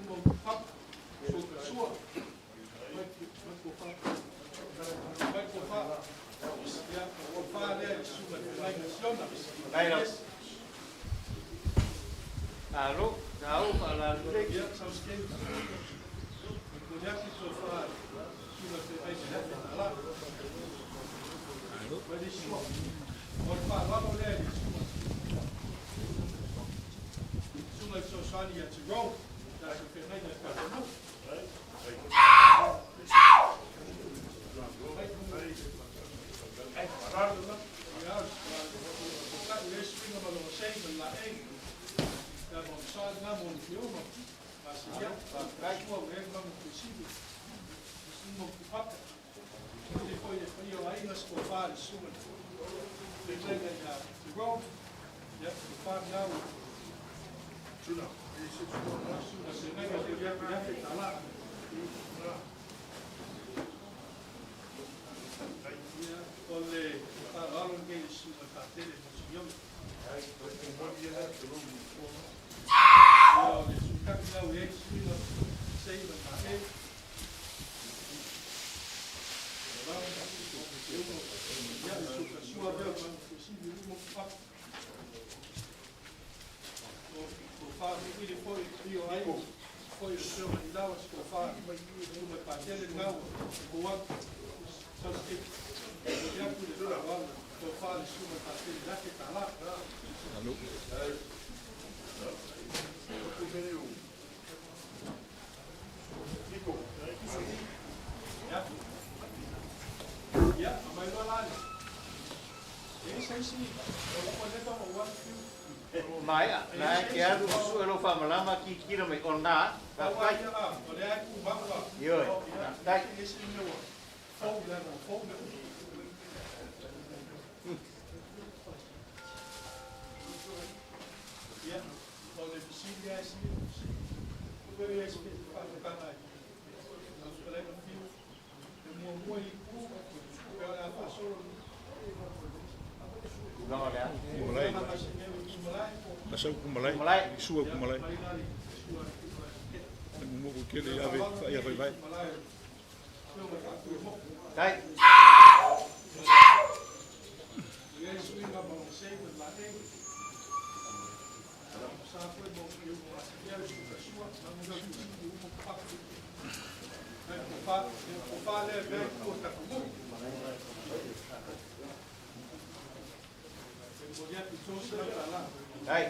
uma utupapa sua mai mai tofa mai tofa ia tofa lea i le susuga i le fetalaiga Siona. Yes. Alo, tau faalalelei. Ia, sausikei. Momoli atu le tofa i le susuga i le feagaiga i le $1,000. Mai le isi sua. O le faaaloalo lea i le susuga susuga i le fesoasoani ia Jerome, tatou feagaiga i le tatou nuu. Ia, o le suiga ma lona sei ma le laei. Ia ma sa lena mo le fioga. Ma se ia, ua ua e magu tusivi. Mo kupapa. Le foi le paia o aiga se tofa le susuga fetalaiga ia Jerome. Ia, tofa lena ua. Susuga feagaiga le $1,000. Ia, o le faaaloalo lenei i le susuga Patele Monsignor. Ia, o le sutaki lau i ai suiga sei ma le laei. Ia, le sukasua lea o magu tuasivi uma kupapa. O tofa ili foi i o ai foi le afioga i Lawa se tofa uma Patele lena ua ou atu sausikei. Momoli atu le faaaloalo tofa le susuga Patele $1,000. Ia, ia, aumai loa la le. E i se isi o leva ou atu fiu. Maea, la e ke alu o sue lo faamalama kikilo mai o lena. Pau Faafetai. lava ia, o lea e tumau la. Ioe, Ia, faafetai. e ese mea ua fou leaga ua fou le upu. Ia, o le fesili lava e sia. Ua ia se faatokana i lau fetalaiga fiu. E muamua i ku, pe o le a faasolo. Tulaga o le a? Tulaga ma se mea ua i malae. Asa upu malae, sua upu malae. Le mumu ku kele ave fa ia fai vai. Tai. Tai.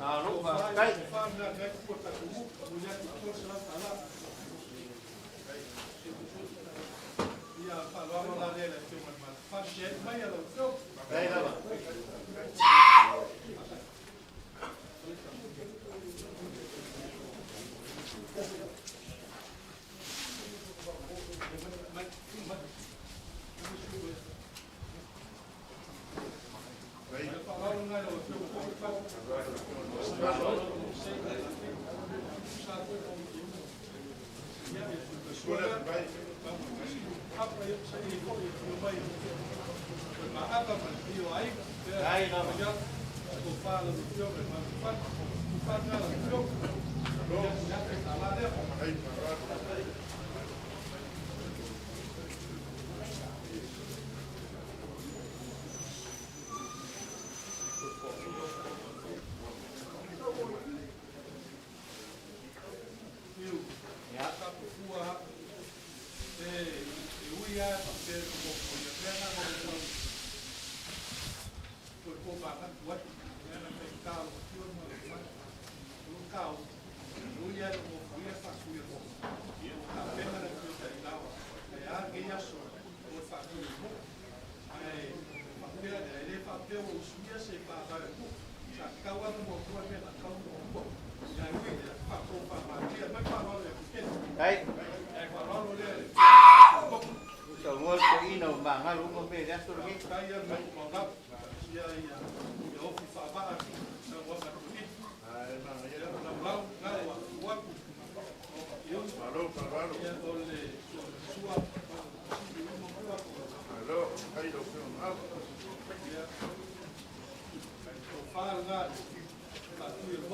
Alo, faafetai. Tai lava. Tai lava. Tai. Sa mo ko ina o mangalu mo me le aso lenei. Tai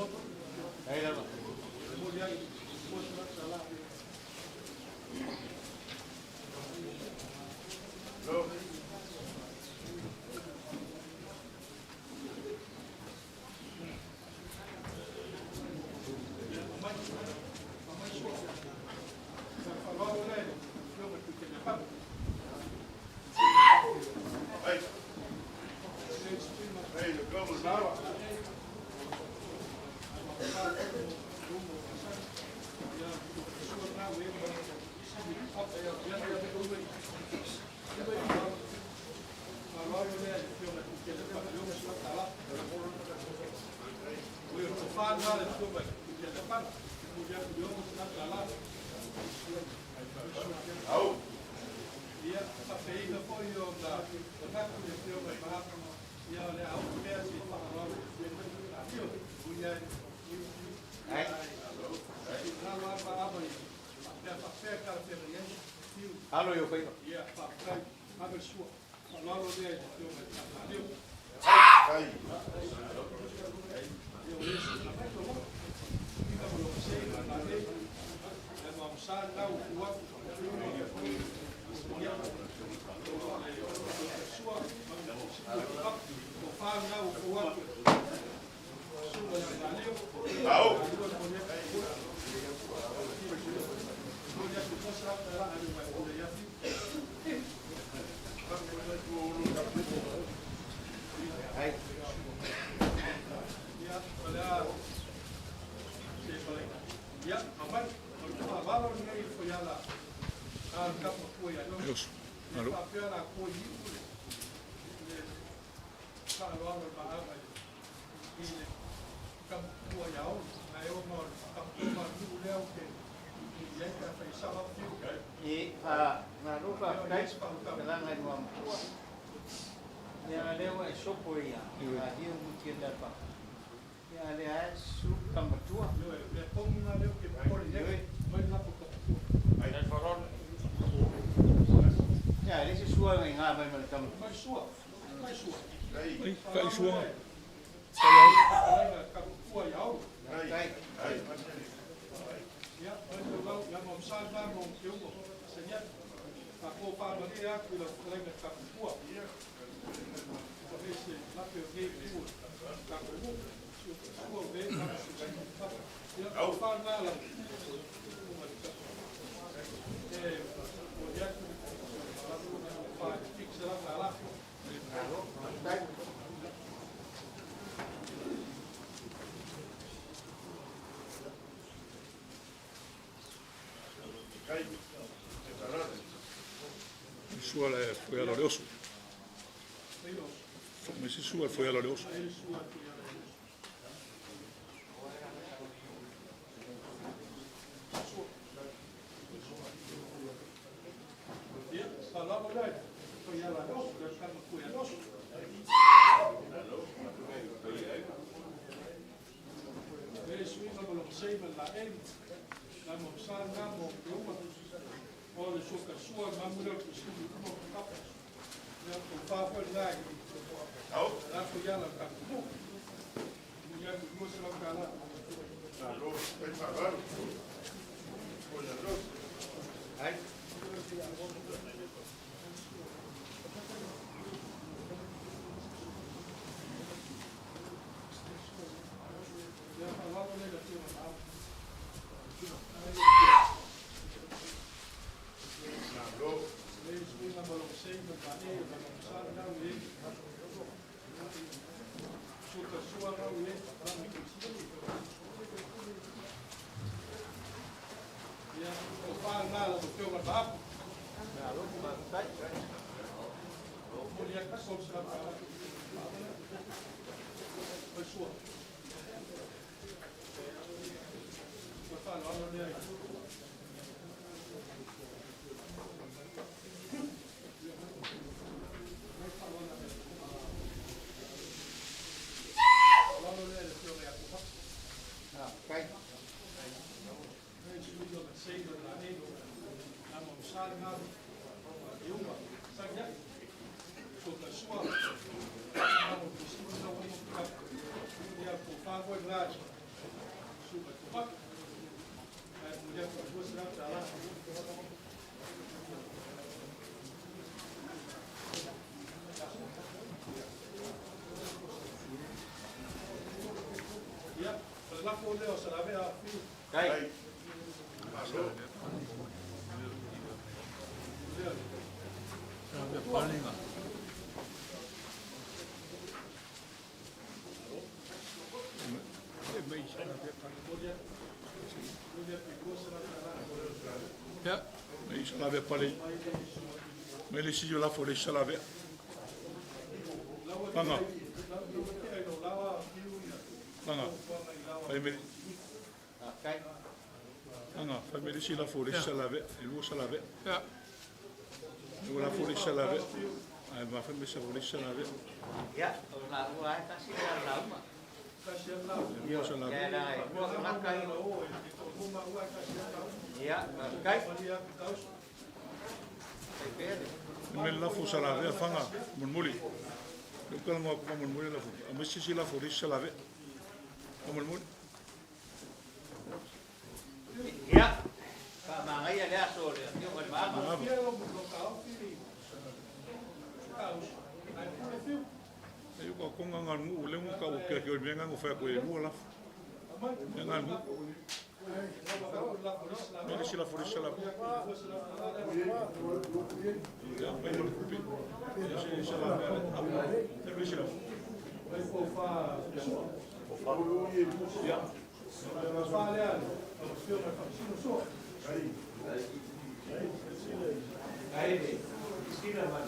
lava. Alo i o faiva. Ai. Deus. Alo. I fa malo faafetai talaga i Igoamatua. Ia lea ua e sopo ia alia mutia le pa. Ia lea e su kamatua. Ia le se sua ngai ngā mai ma le kamatua. Ai, kai sua. Kai. Sua le foi ala o le oso. Me se sua foi ala o le oso. Kai. Ia, me isa la vea pale. Me le si la fo le isa la vea. Langa. Langa. Fai me. Kai. Langa, fai me le si la fo le isa la vea. E lua sa la vea. Ia. E la fo le isa la vea. Ai ma fai me sa fo le isa la vea. Ia, o la ua e tasi le la uma. E lua sa la Ia vea. la e ua kanaka i. Ia, kai. Kai pea le. Me la fo sa la vea fanga mulmuli. Le kala mo ko mulmuli la fo. A me si la fo le isa la vea. Mulmuli. Ia. Ka mangai le aso le afio o le maama. E ko konga ngal ngu le ngu ka o ke ke o me ngang o fa ko e lua la fo. Ngal ngu. Me le si la fo le isa la vea. Ia, mai mo le kupi. E si isa la vea. E le si la fo. Ia. Kai le. Sila man.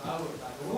Alo, ta nu.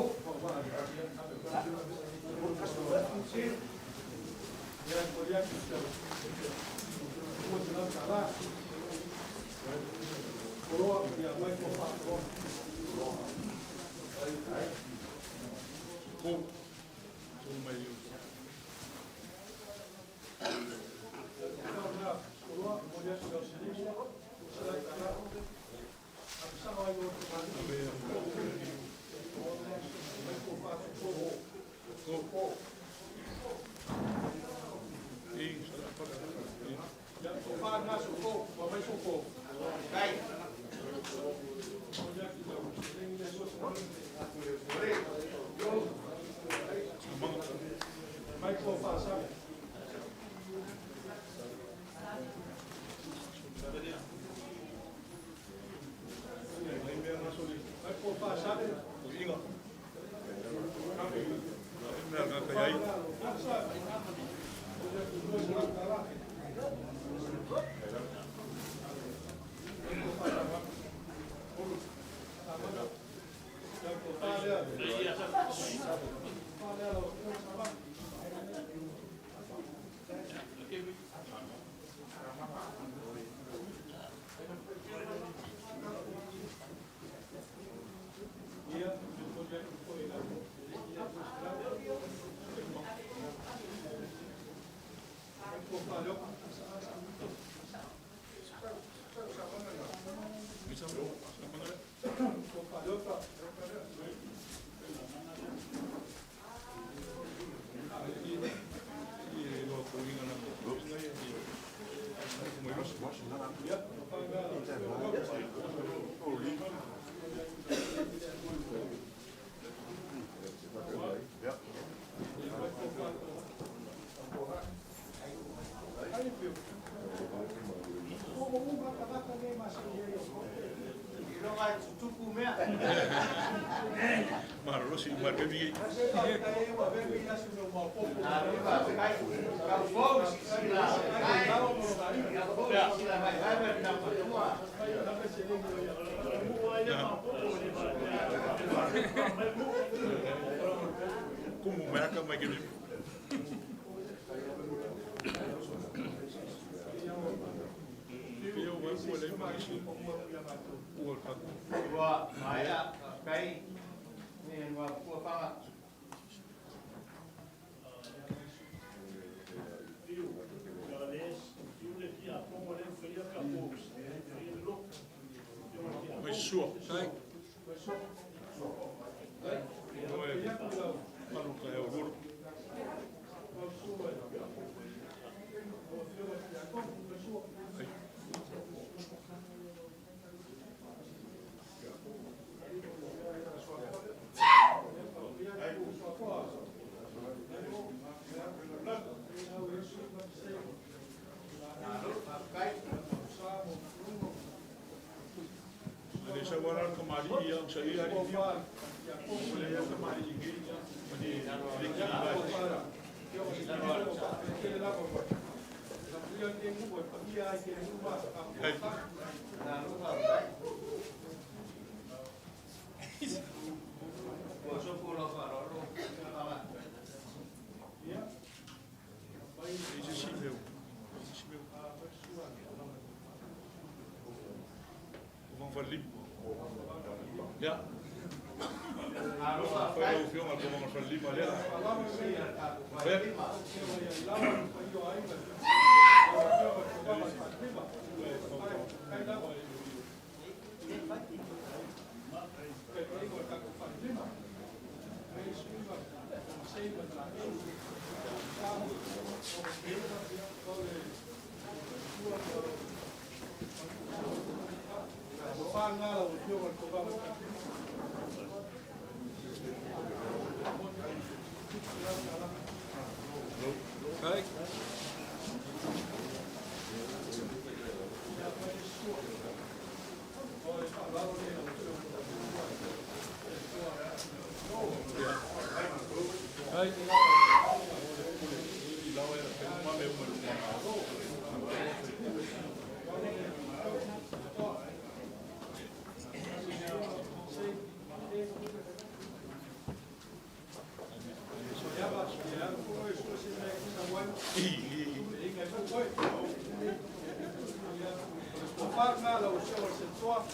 Toa.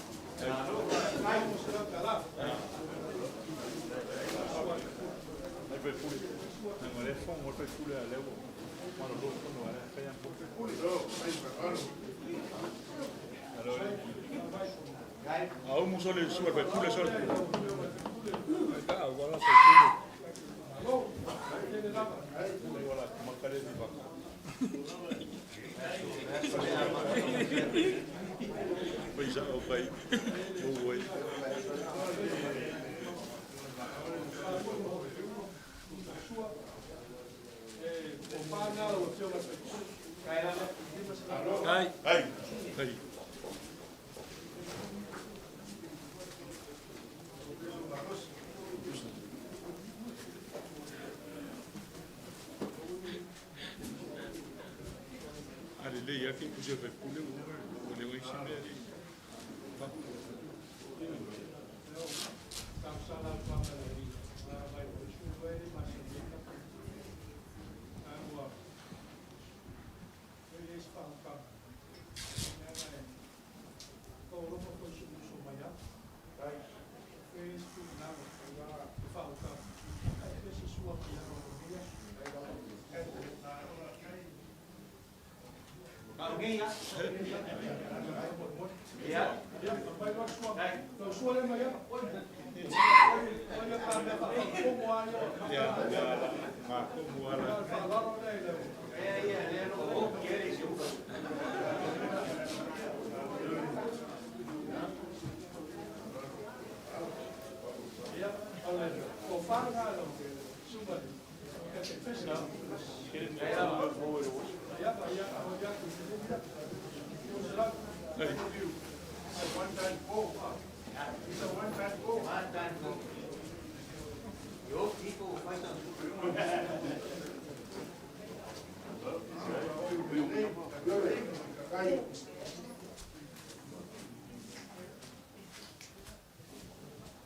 Aumu sole sua fai pule sole. Paisa o pai. Oi. Ai. Ai. Ai. Alelei ake pusi fai pule o le isi mea li.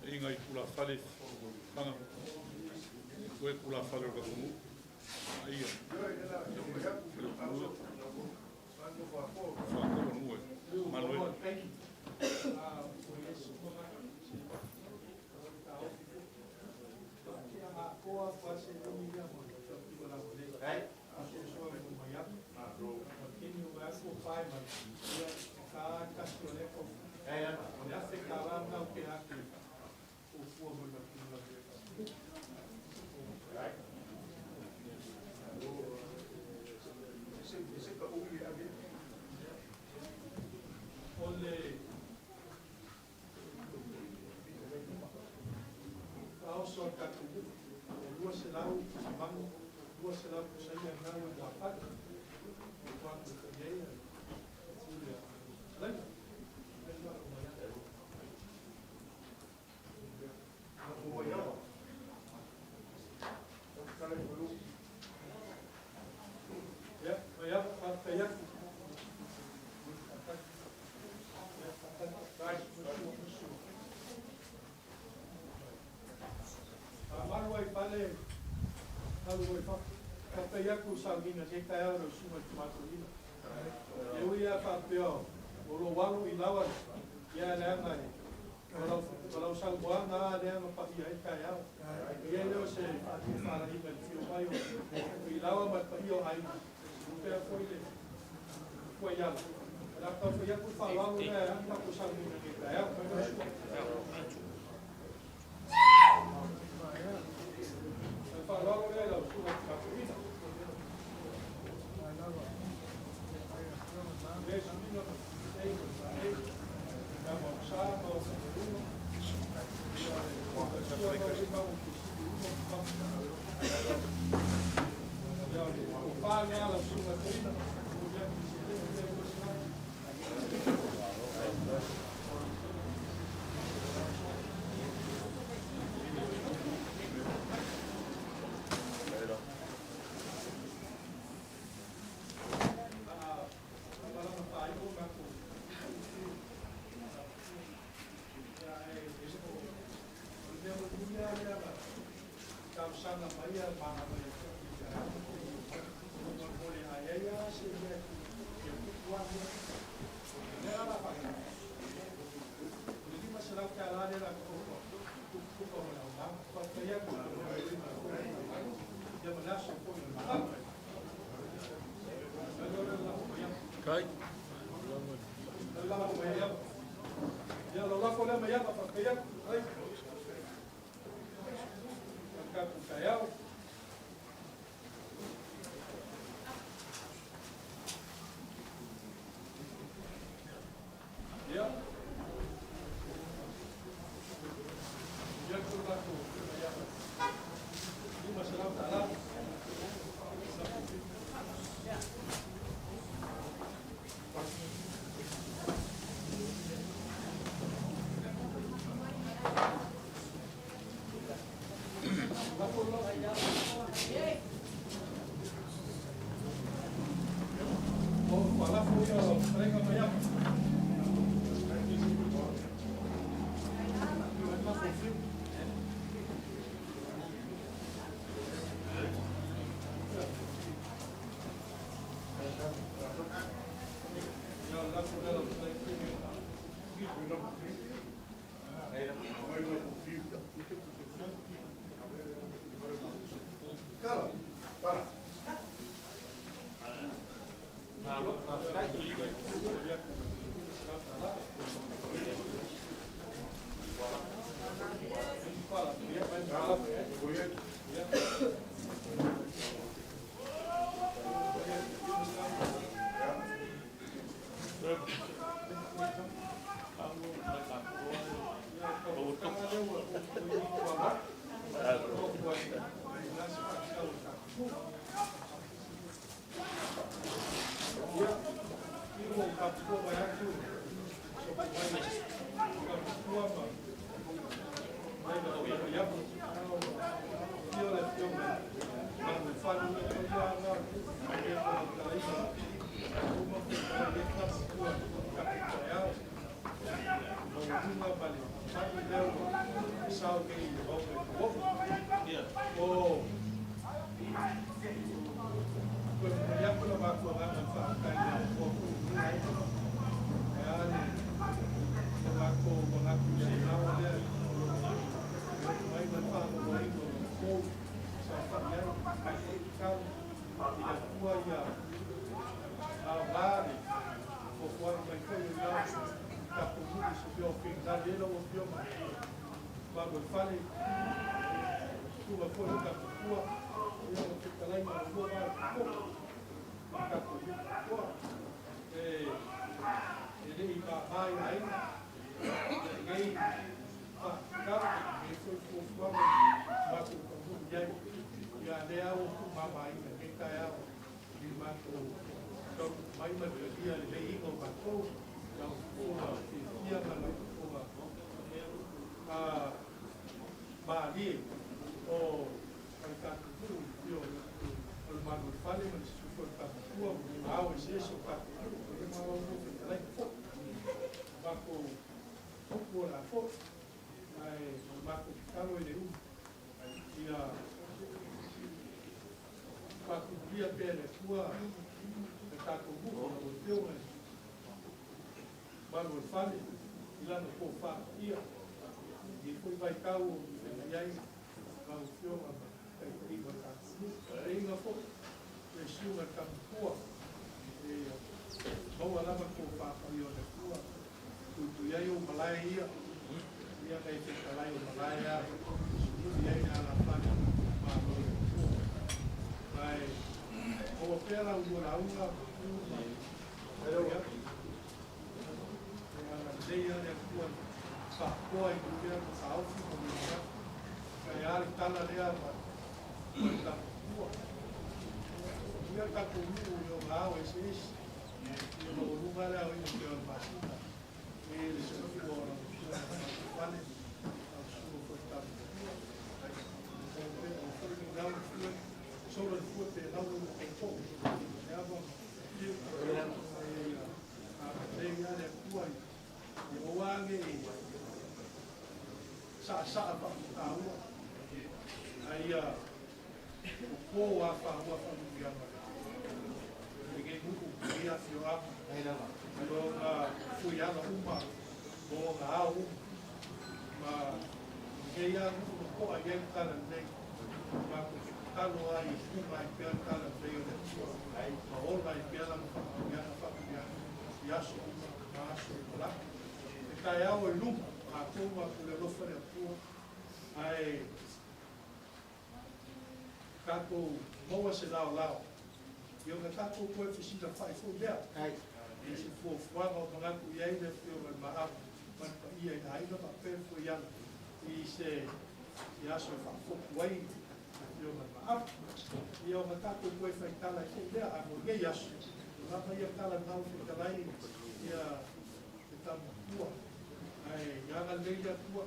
Inga i pula fale fanga koe pula fale o ka ia Manuel. Faafetai. Lafo mai ia. Ia lau lafo lea mai ama faafetai atu. Ai. Tatou taeao. Ia. Ia ko tatou mai ama. $500. O lafo ia o lau fetalaiga mai ama. Ia lafo lea lau fetalaiga. Kala, para. Malo, faafetai. tatalo lava ia fuga ai pea le talalelei o le Atua ma ola ai pea lana faamanuiaga faamanuiaga i aso uma ma aso e lumanai. Le taeao i luma, tatou matou le alofa i le Atua, ae tatou maua se laolao, ia ona tatou toe fesilafai foi lea i se fuafuaga o manatu i ai le Afioga i le Maava ma le paia i aiga faapea le Fuaiala i se aso e faafotu ai le Afioga i le Maava. Ia ona tatou toe faitala ai foi lea, ae mo lenei aso, ua lava ia tala na ua fetalai ia le Tama Matua. Ae ia agalelei le Atua,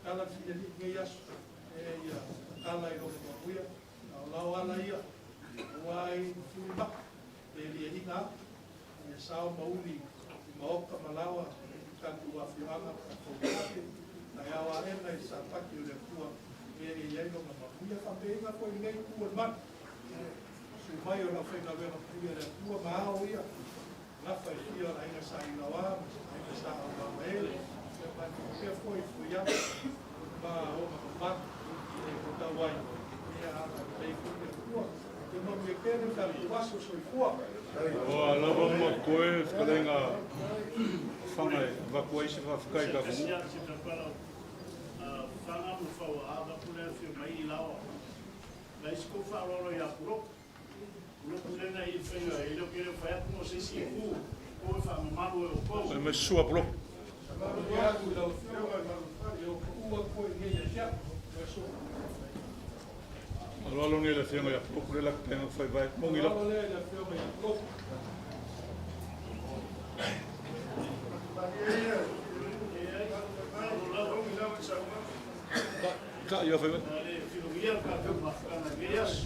tala le filialii i lenei aso, e ia tatala i lona manuia, laolao ala ia, aua ai mafuli maa, le liaina atu, ia sao ma uli i maota ma laoa i tatou afioaga ma tatou pape, taeao aena i le sapati o le Atua, e i ai lona manuia. Faapeiga foi i lenei itu o le malu, susu mai o le aufaigaluega paia a le Atua ma ao ia, gafa e fia o le aiga sa Ilaoa ma aiga sa Aumamae, ia ma faapea foi Fuiava ma ona mamalu e tatau ai, ia agalelei foi le Atua. Ia manuia tele le tatou aso. Soifua. Ua lava ma koe fetalaiga Fana e avatu ai se faafetai i tatou nuu. Tasi lava se tala Fana ma Fauaa avatu le afio mai i Laoa. Leai se tou faaaloalo ia Puloku. Puloku lea na i faiga e le o ke le o fai atu mo se isi itu o e faamamalu e outou. Fai mai sua Puloku. Manuia atu i lau Afioga i Malofale, o paua atu ai nei ia te au, ma so. Aloalo nei le Afioga ia Puloku le laki penga fai vai mongi lava. Aloalo lea i le Afioga ia Puloku. Ta ia fai vai.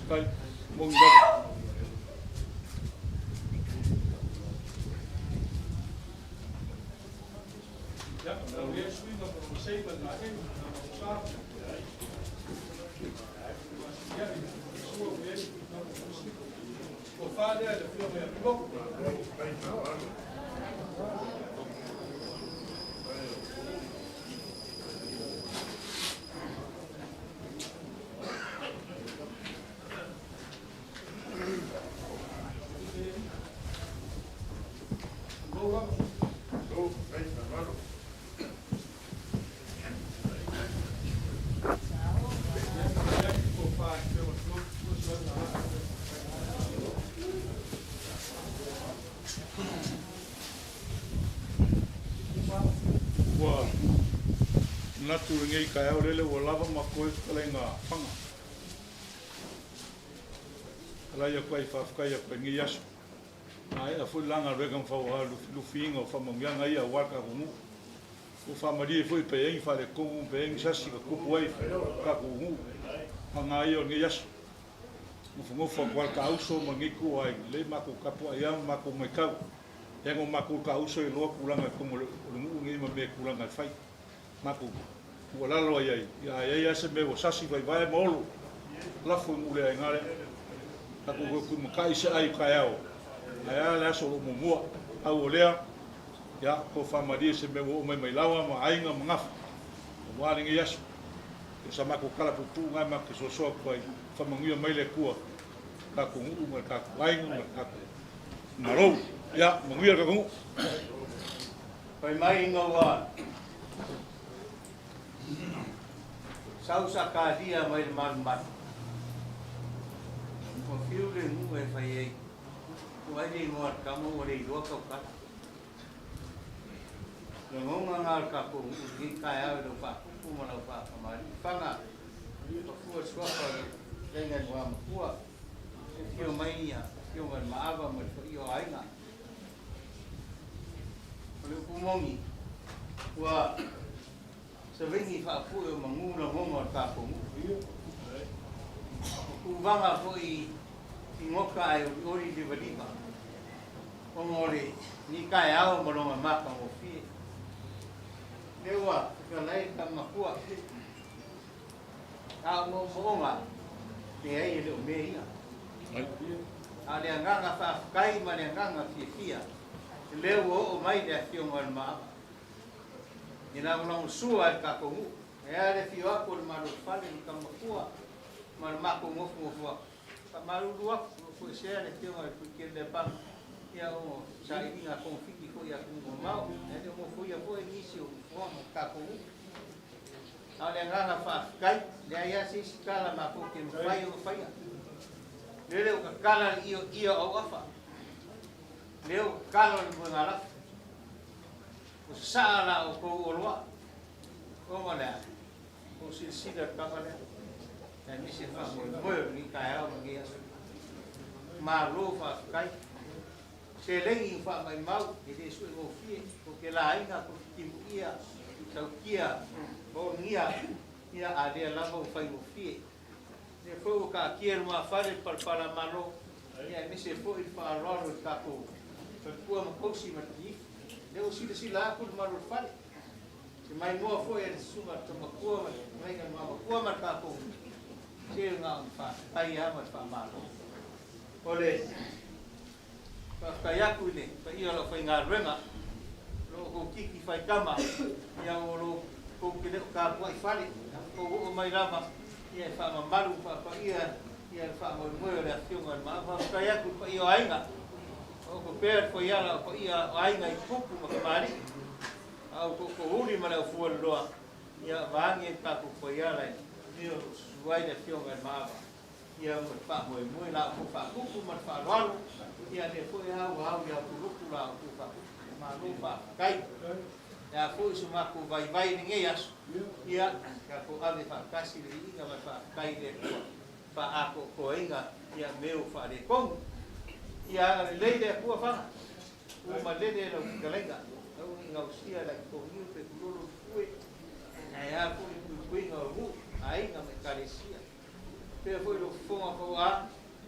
Tai mongi lava. Ia, lau ia suiga ma lona sei ma le laei, na ma sa. Ia, sua o ia, na ma usi. O fa lea i le Afioga ia Puloku. Lou lava. Ia, o fa i le Afioga ia Puloku, sua sua na la. Ua manatu lenei taeao lele ua lava ma koe fetalaiga Fana. Alai atu ai faafetai atu ai lenei aso. Maea foi le la galuega ma fauaa lufilufiina o faamanuiaga ia aua le tatou nuu. Ua faamalie foi pe ai ni faaletonu pe ai ni sasi na tupu ai tatou nuu. Aga ia o lenei aso. Nofonofo atu lava le taauso ma lenei itu o aiga, lelei matou tapuai lava ma matou matau. Leaga o matou taauso e iloa tulaga i totonu o le nuu lenei ma mea e tulaga e fai. Matou tuualalo ai ai, ia a i ai lava se mea ua sasi vaivae ma olo, lafo i nuu le aiga lea. Tatou toe tumatai se ai i taeao, ae a le aso o lo o muamua. Pau o lea, ia, tofa malie se mea ua oo mai mai laoa ma aiga ma gafa, aua lenei aso. O sa matou tala puupuu na matou te soasoa atu ai, faamanuia mai le Atua, tatou nuu ma le tatou aiga ma le tatou malo. Ia, manuia le tatou nuu. Fai mai ina ua sau Sakaria mai le malumalu, ua fiu le nuu e fai ai, ua ai le igoa o le tama ua le iloa tautala. Lagona na o le tatou nuu i lenei taeao i lau faatupu ma lau faakamali'i Fana, mafua le suafa o le fetalaiga i le Igoamatua, e afio mai ia Afioga i le Maava ma le paia o aiga. O le upu moni, ua savini faapue o manu lagona o le tatou nuu. O tuvaga foi i gota ae olioli livaliva, ona o lenei taeao ma lona matagofie. Lea ua fetalai le Tama Matua, a o moomooga, leai e le o mea ia. A o le agaga faafetai ma le agaga fiafia, lea ua oo mai le Afioga i le Maava. I lagolagosua i le tatou nuu. E a le afio atu o le Malo Fale le Tama Matua. Ma le makou gofogofu atu. Faamalulu atu, o loo foesea le afioga i le Puitele Lepana, ia ona o sailiga a togafiti foi i atunuu mamao, ae le o nofoia foi nisi o nofoaga o le tatou nuu. A o le agaga faafetai, leai lava se isi tala matou te mafai ona faia. Lele ua tatala le ioio o auafa, lea ua tatala o le moegalafo. Ua sasaa la outou oloa, ona o le a? Ua silasila le tama lea, aemaise le faamoemoe o lenei taeao ma lenei aso. Malo faafetai. Seleni ua faamaimau, e le suegofie, ko te laina, ko te timuia, sautia, ogia, ia a lea lava ua faigofie. Lea foi ua taatia i lumafale le palapala malo, ia aemaise foi le faaaloalo i le tatou faletua ma tausi ma le tiifu. Lea ua silasila atu le malu o le fale. Se maimoa foi a le susuga a le Tamatua ma le fetalaiga a le Mamatua ma le tatou se na ona faafetai lava ma le faamalo. O le faafetai atu i le paia o le aufaigaluega, o lo o outou titi faitama, ia o lo tou te le o tapuai fale, a ua outou oo mai lava ia e faamamalu ma faapaia ia le faamoemoe o le Afioga i le Maava. Faafetai atu i le paia o aiga, o outou pea le foiala o paia o aiga i tupu ma tamalii, a o tootoouli ma le aufueloloa, ia vaage le tatou foiala i le o lo o susu ai le Afioga i le Maava, ia ma le faamoemoe la outou faatupu ma le faaaloalo, ia lea foi a ua au ia tulupu la outou faatupu. Malo faafetai. E a foi so matou vaivai i lenei aso, ia tatou ave faatasi le viiga ma le faafetai i le Atua faaatoatoaina ia mea ua faaletonu. Ia agalelei le Atua fana. Ua malele lau fetalaiga, aua ne i gausia le atotogiu pe tulolo le fue, ae a foi le puipuiga o nuu, aiga ma ekalesia. Faapea foi lou fofoga pauā,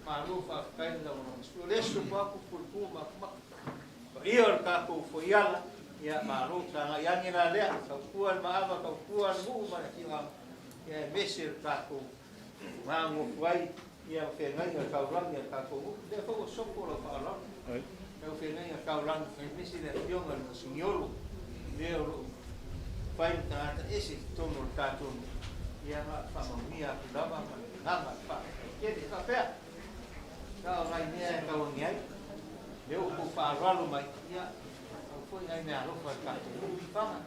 malo faafetai le lagolagosua. Le sopo atu pulepu ma akumaka. Paia o le tatou foiala, ia malo sagai ane la lea, tautua le maava, tautua le nuu ma le afioaga, ia aemaise le tatou magofu ai ia feagaiga taulagi a le tatou nuu. Lea foi ua sopo lau faaaloalo. Lau feagaiga taulagi aemaise le afioga i le Mosiniolo, lea o loo fai le tagata ese i totonu o le tatou nuu. Ia na o le faamanuia atu lava ma le agaga faafetai tele. Faapea, na o nai mea e tau agi ai, lea ua tou faaaloalo mai, ia au foi nai mea alofa i le tatou nuu i Faga.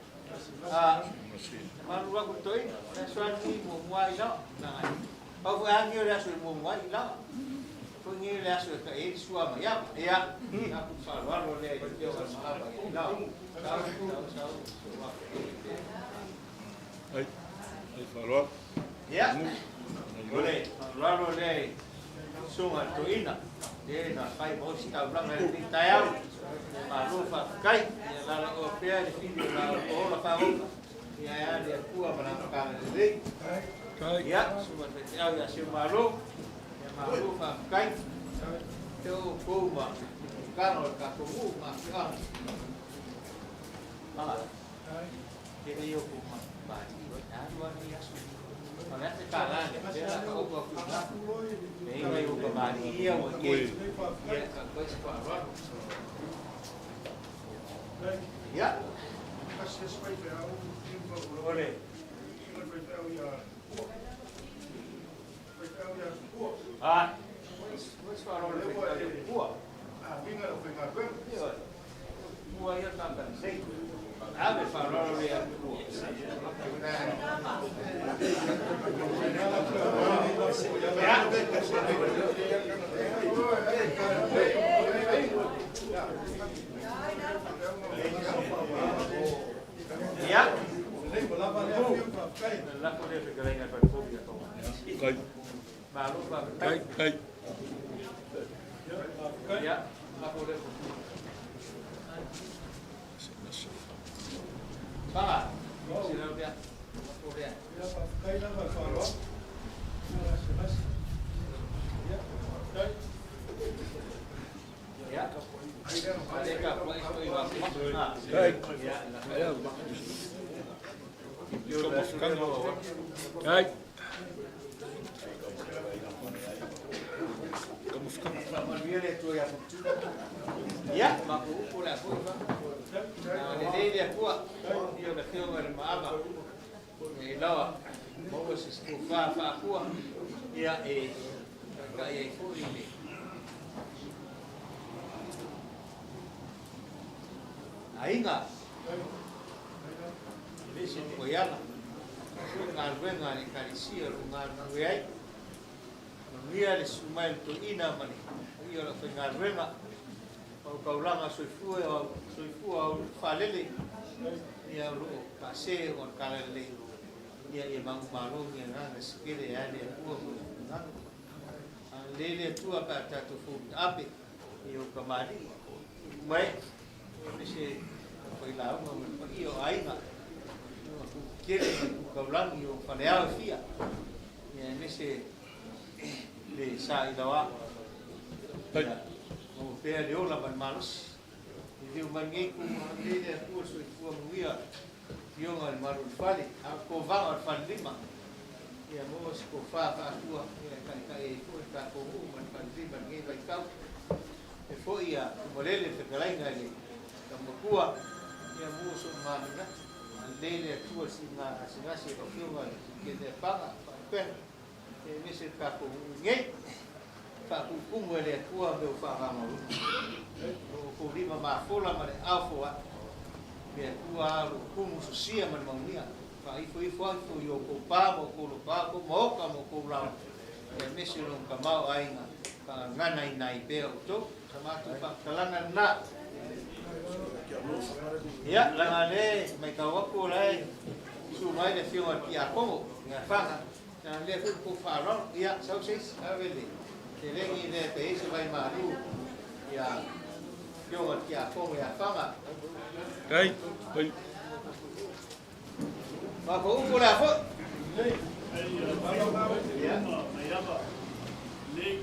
Malu atu le toeaina, o le aso lava lenei muamua ai laoa. Pau foi lava lenei o le aso e muamua ai i laoa. Foi lenei o le aso e ta'i ai le sua ma iava. Ia, atu le faaaloalo lea i le afioga i le Maava i laoa. Sau, sau, sau, sau Ai, ai faaaloalo. Ia, o le faaaloalo lea i susuga i le toeaina, le na fai ma osi taulaga i lenei taeao. Malo faafetai. Ia lalaoa pea le fili o la outou ola faaoga. Ia ae a le Atua ma lana tagalelei. Ia, susuga i le faifeau ia Seumalo. Ia malo faafetai. Te o outou ma tala o le tatou nuu ma afioaga. Mala. Ke le o kou ma maali e alu a nei aso. O le afe tālā lea, lea la ka outou atu i ngā. E inga i o ka maali ia ua ke, ia ka koe se whaararo. Ia. Ole. Ah, se whaararo le whaitau pua. Pua ia tātari sei. Ave whaararo le pua. Ia. Lako le fetalaiga i Falefovi ia tau. Kai. Malo faafetai. Kai. Ia, lako le. Fanga. Sila lea. Lako lea. Ia, faafetai lava i faaaloalo. Ia, Ia, faafetai. Ia. Ale ka pa iso i wa. Kai. Ia. Kai. Faamanuia le Atua ia outou. Ia, makou upu le a foi fa. Na le le le Atua. Ia o le afioga i le Maava. E lawa maua se tofa faakua. Ia e taitai ai foi le aiga e le se koiala foi galuega a le Ekalesia o lo o galulue ai. Manuia le susu mai o le toeaina ma le paia o le aufaigaluega, aukaulaga soifua soifua au faalele ia o lo o paase o le talalelei ia ia manumalo ni agaga sikele e a le Atua ma le finagalo. Agalelei le Atua pe a tatou fou taape i ou tamalii mai aemaise failauga ma le paia o aiga o Kele ma Tu Taulagi o Faleao e fia ia aemaise le sa i laoa ia maua pea le ola ma le malosi. Liliu mai lenei itu, agalelei le Atua le soifua manuia Afioga i le Malu o le Fale, a o le tovaga o le Falelima, ia maua se tofa faatua e taitai ai foi le tatou nuu ma le Falelima i lenei vaitau. E foi ia Tumalele le fetalaiga i le Taumatua, ia maua sou maminatu, agalelei le Atua i le siiga gasegase i lau Afioga i le Keleapaga, Faalupega, ia aemaise le tatou nuu i nei. Faatutumu e le Atua mea ua faagaogaoina. O lo outou lima mafola ma le aao foai. Le Atua o lo o tumu sosia ma le manuia. Faaifoifo ifo i outou pa ma outou lotoa, outou maota ma outou laoa, aemaise lona tamaoaiga faagaganaina ai pea outou. Sa matou faamatalaga lena. Ia, leaga o lea e matau atu o la e susu mai le Afioga i le Tiakono ia Faga. Na lea foi tou faaaloalo. Ia, sau se isi, ave le seleni lea pe i ai se vaimalu ia Afioga i le Tiakono ia Faga. Kai, kai. Matou upu o le a foi? Ia. Maiava, nei,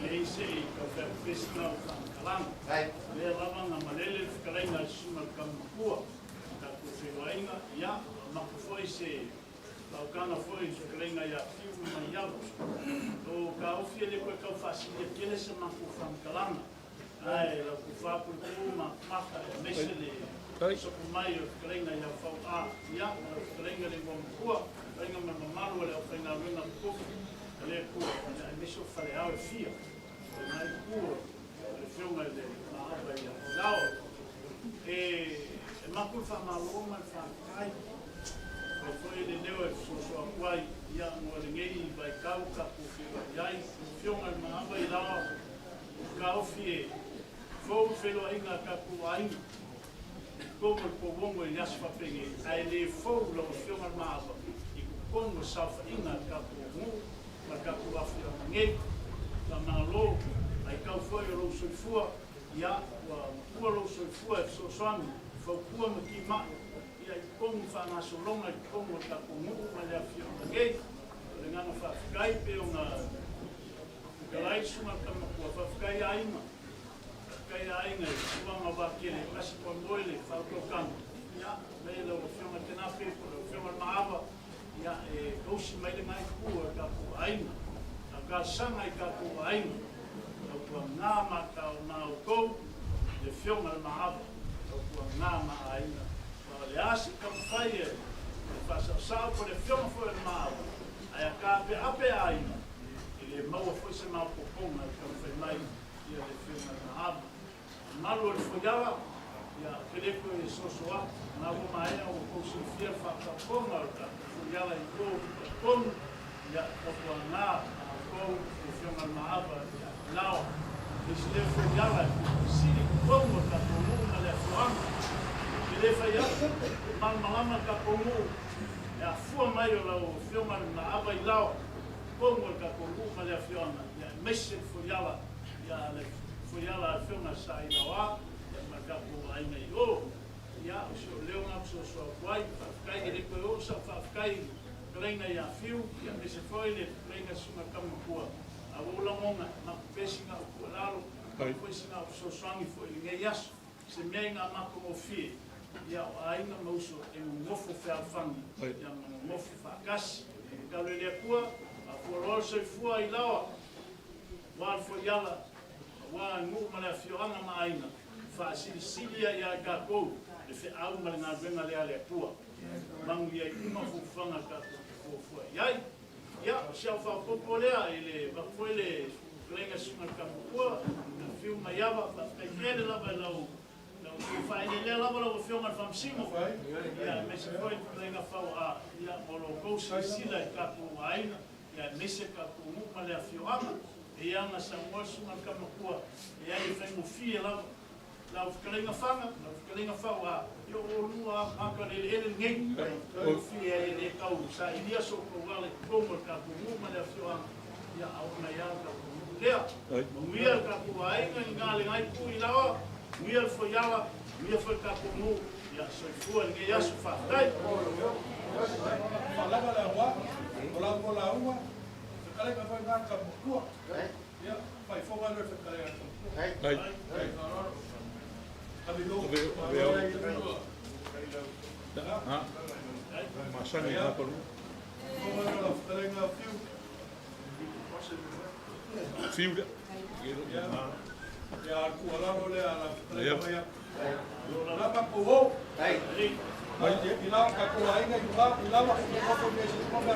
nei se i tau feapefesi lau faamatalaga. Lea lava na malele le fetalaiga a le Susuga i le Tama Matua, tatou feiloaiga, ia, mamafa foi se Faautaga foi i le fetalaiga ia Fiu ma Maiava. O taofi e le toe tau faasilia tele sa matou faamatalaga, ae lau tofa puipuu ma maka aemaise le sopo mai o le fetalaiga ia Fau'a, ia, ma lau fetalaiga le Igoamatua, fetalaiga ma le mamalu o le aufaigaluega totofi a le Atua, ia aemaise o faleao e fia o lena itu o le Afioga i le Maava ia Ilao. E mapu le faamalo ma le faafetai. Fai foi le leo e fesoasoa atu ai, ia, mo lenei vaitau tatou feiloai ai. Afioga i le Maava i Laoa, o taofi e fou le feiloaiga a tatou aiga i totonu o le Pouono i le aso faapenei, ae le fou lau Afioga i le Maava i totonu o le saofaiga a le tatou nuu ma le tatou afioaga nei. Faamalo, aitau foi o lou soifua, ia, ua matua lou soifua e fesoasoani, fautua ma timai ia i totonu faagasologa i totonu o le tatou nuu ma le afioaga nei. O le agaga faafetai pei ona fetalai le Susuga i le Tama Matua, faafetai aiga, faafetai aiga i tulaga vaatele e tasi moemoe le faautautaga, ia, mai lau Afioga Tenape po o lau Afioga i le Maava, ia, e tausi mai lena itu o le tatou aiga. A o talosaga i tatou aiga, tautuana ma outou le Afioga i le Maava, tautuana ma aiga. Aua o le a se taumafai e faasaosao po o le Afioga foi o le Maava, ae a taapeape aiga, e le maua foi se maopoopoga e taumafai mai ia le Afioga i le Maava. Malu o le foiala, ia, ou te le toe soso atu, na ua maea ua tou silafia le faataotoga o le tatou foiala i o i totonu, ia, tautuana a outou le Afioga i le Maava ia Lao. Le isi lea foiala e sili totonu o le tatou nuu ma le afioaga. Ou te le fai atu, e malamalama le tatou nuu, e afua mai o lau Afioga i le Maava i Lao, totonu o le tatou nuu ma le afioaga, ia, aemaise le foiala ia le Foiala a le Afioga Sa Ilaoa, ia ma le tatou aiga i o. Ia, o si ou leo na fesoasoa atu ai. Faafetai, e le toe oo sau faafetai i le fetalaiga ia Fiu, ia aemaise foi le fetalaiga Susuga Tama Matua. A ua ou lagona, e mapu pea sina au tuualalo, mapu foi sina au fesoasoani foi i lenei aso. Se mea ina matagofie, ia o aiga ma uso e nonofo fealofani, ia ma nonofo faatasi. Tatalo i le Atua, faafualoa le soifua i Laoa. Aua le foiala, aua nuu ma le afioaga ma aiga, faasilisili ai ia i tatou le feau ma le galuega lea a le Atua. Manuia ai uma fuafuaga tatou te fuafua i ai. Ia, o si au faaopoopo lea i le avatu foi le fetalaiga i le Susuga i le Tama Matua, ia Fiu Maiava, faafetai tele lava i lau lau faaeleelea lava lau Afioga i le Faamasino, ia aemaise foi le fetalaiga Fauaa, ia mo lo outou silasila i tatou aiga, ia aemaise le tatou nuu ma le afioaga. E pei lava ona saunoa le Susuga i le Tama Matua, leai e faigofie lava lau fetalaiga Faga, lau fetalaiga Fauaa, ia o oulua lava tagata o le eleele lenei. Faigofie ai e le tau sailia so outou ala i totonu o le tatou nuu ma le afioaga, ia a oo mai lava le tatou nuu lea. Manuia le tatou aiga i ina le itu i Laoa, manuia le fuaiala, manuia foi le tatou nuu. Ia soifua i lenei aso. Faafetai. Faalava le aoga o la oulua lauga, fetalaiga foi lena Tama Matua. Ia, faifoga lea o le fetalaiga a le Tama Matua. Ave i o. Ave au. Ha. Masani ha palu. Fofoga lea o lau fetalaiga Fiu. Fiu lea. Ia, ia a le tuualalo lea a lau fetalaiga mai atu. La matou o. Ai, i la tatou aiga i luga, i lalo, nofo mea se uma mea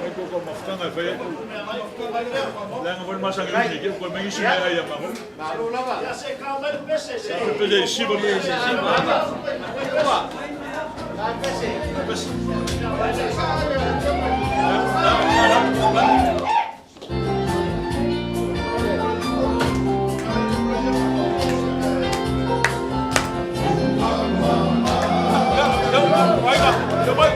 Mai ko ko mafutanga e fai ai. Leaga foi le masani usi ke ko mai isi mea ai a mago. Malo lava. Ia se kau mai le pese se. Pese i siva me. Pese. Yo, ai ka. Yo mai.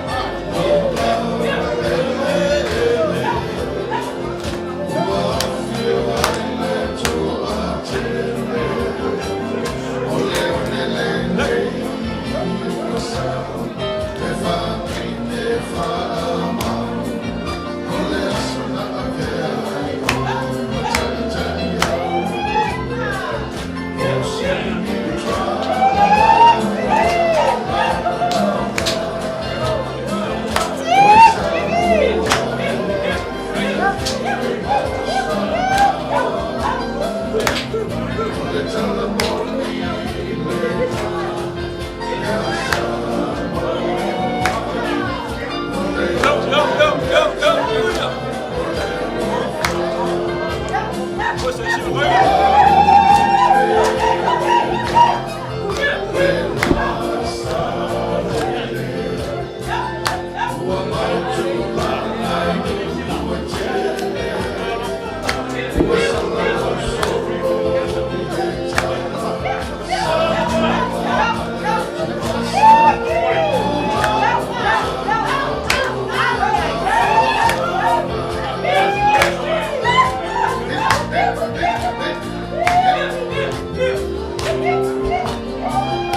Yo, yo, yo, yo, yo. Pese i siva mai.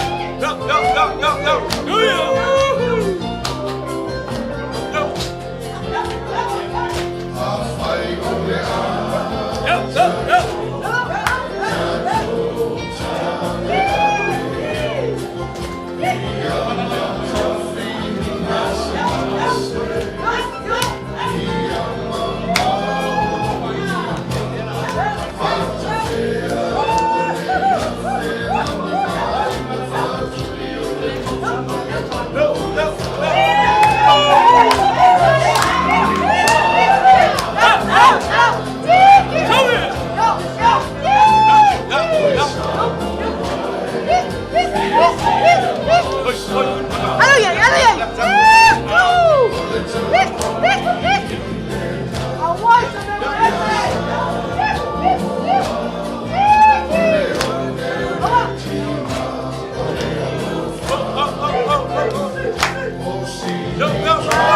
Yo, yo, yo, yo, yo. Yo. Yo. Yo, yo, yo. Yo, yo, yo. Yo, yo. Oi, oi. Oh, oh, oh, oh, oh. Yo, yo. Yo.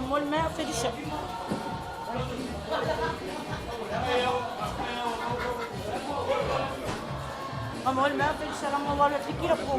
Mo le mea Felisa. Mo le mea Felisa la mo wala tikira ko.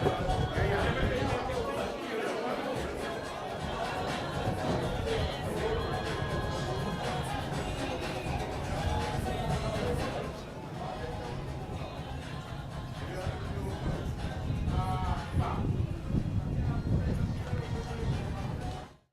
Amen.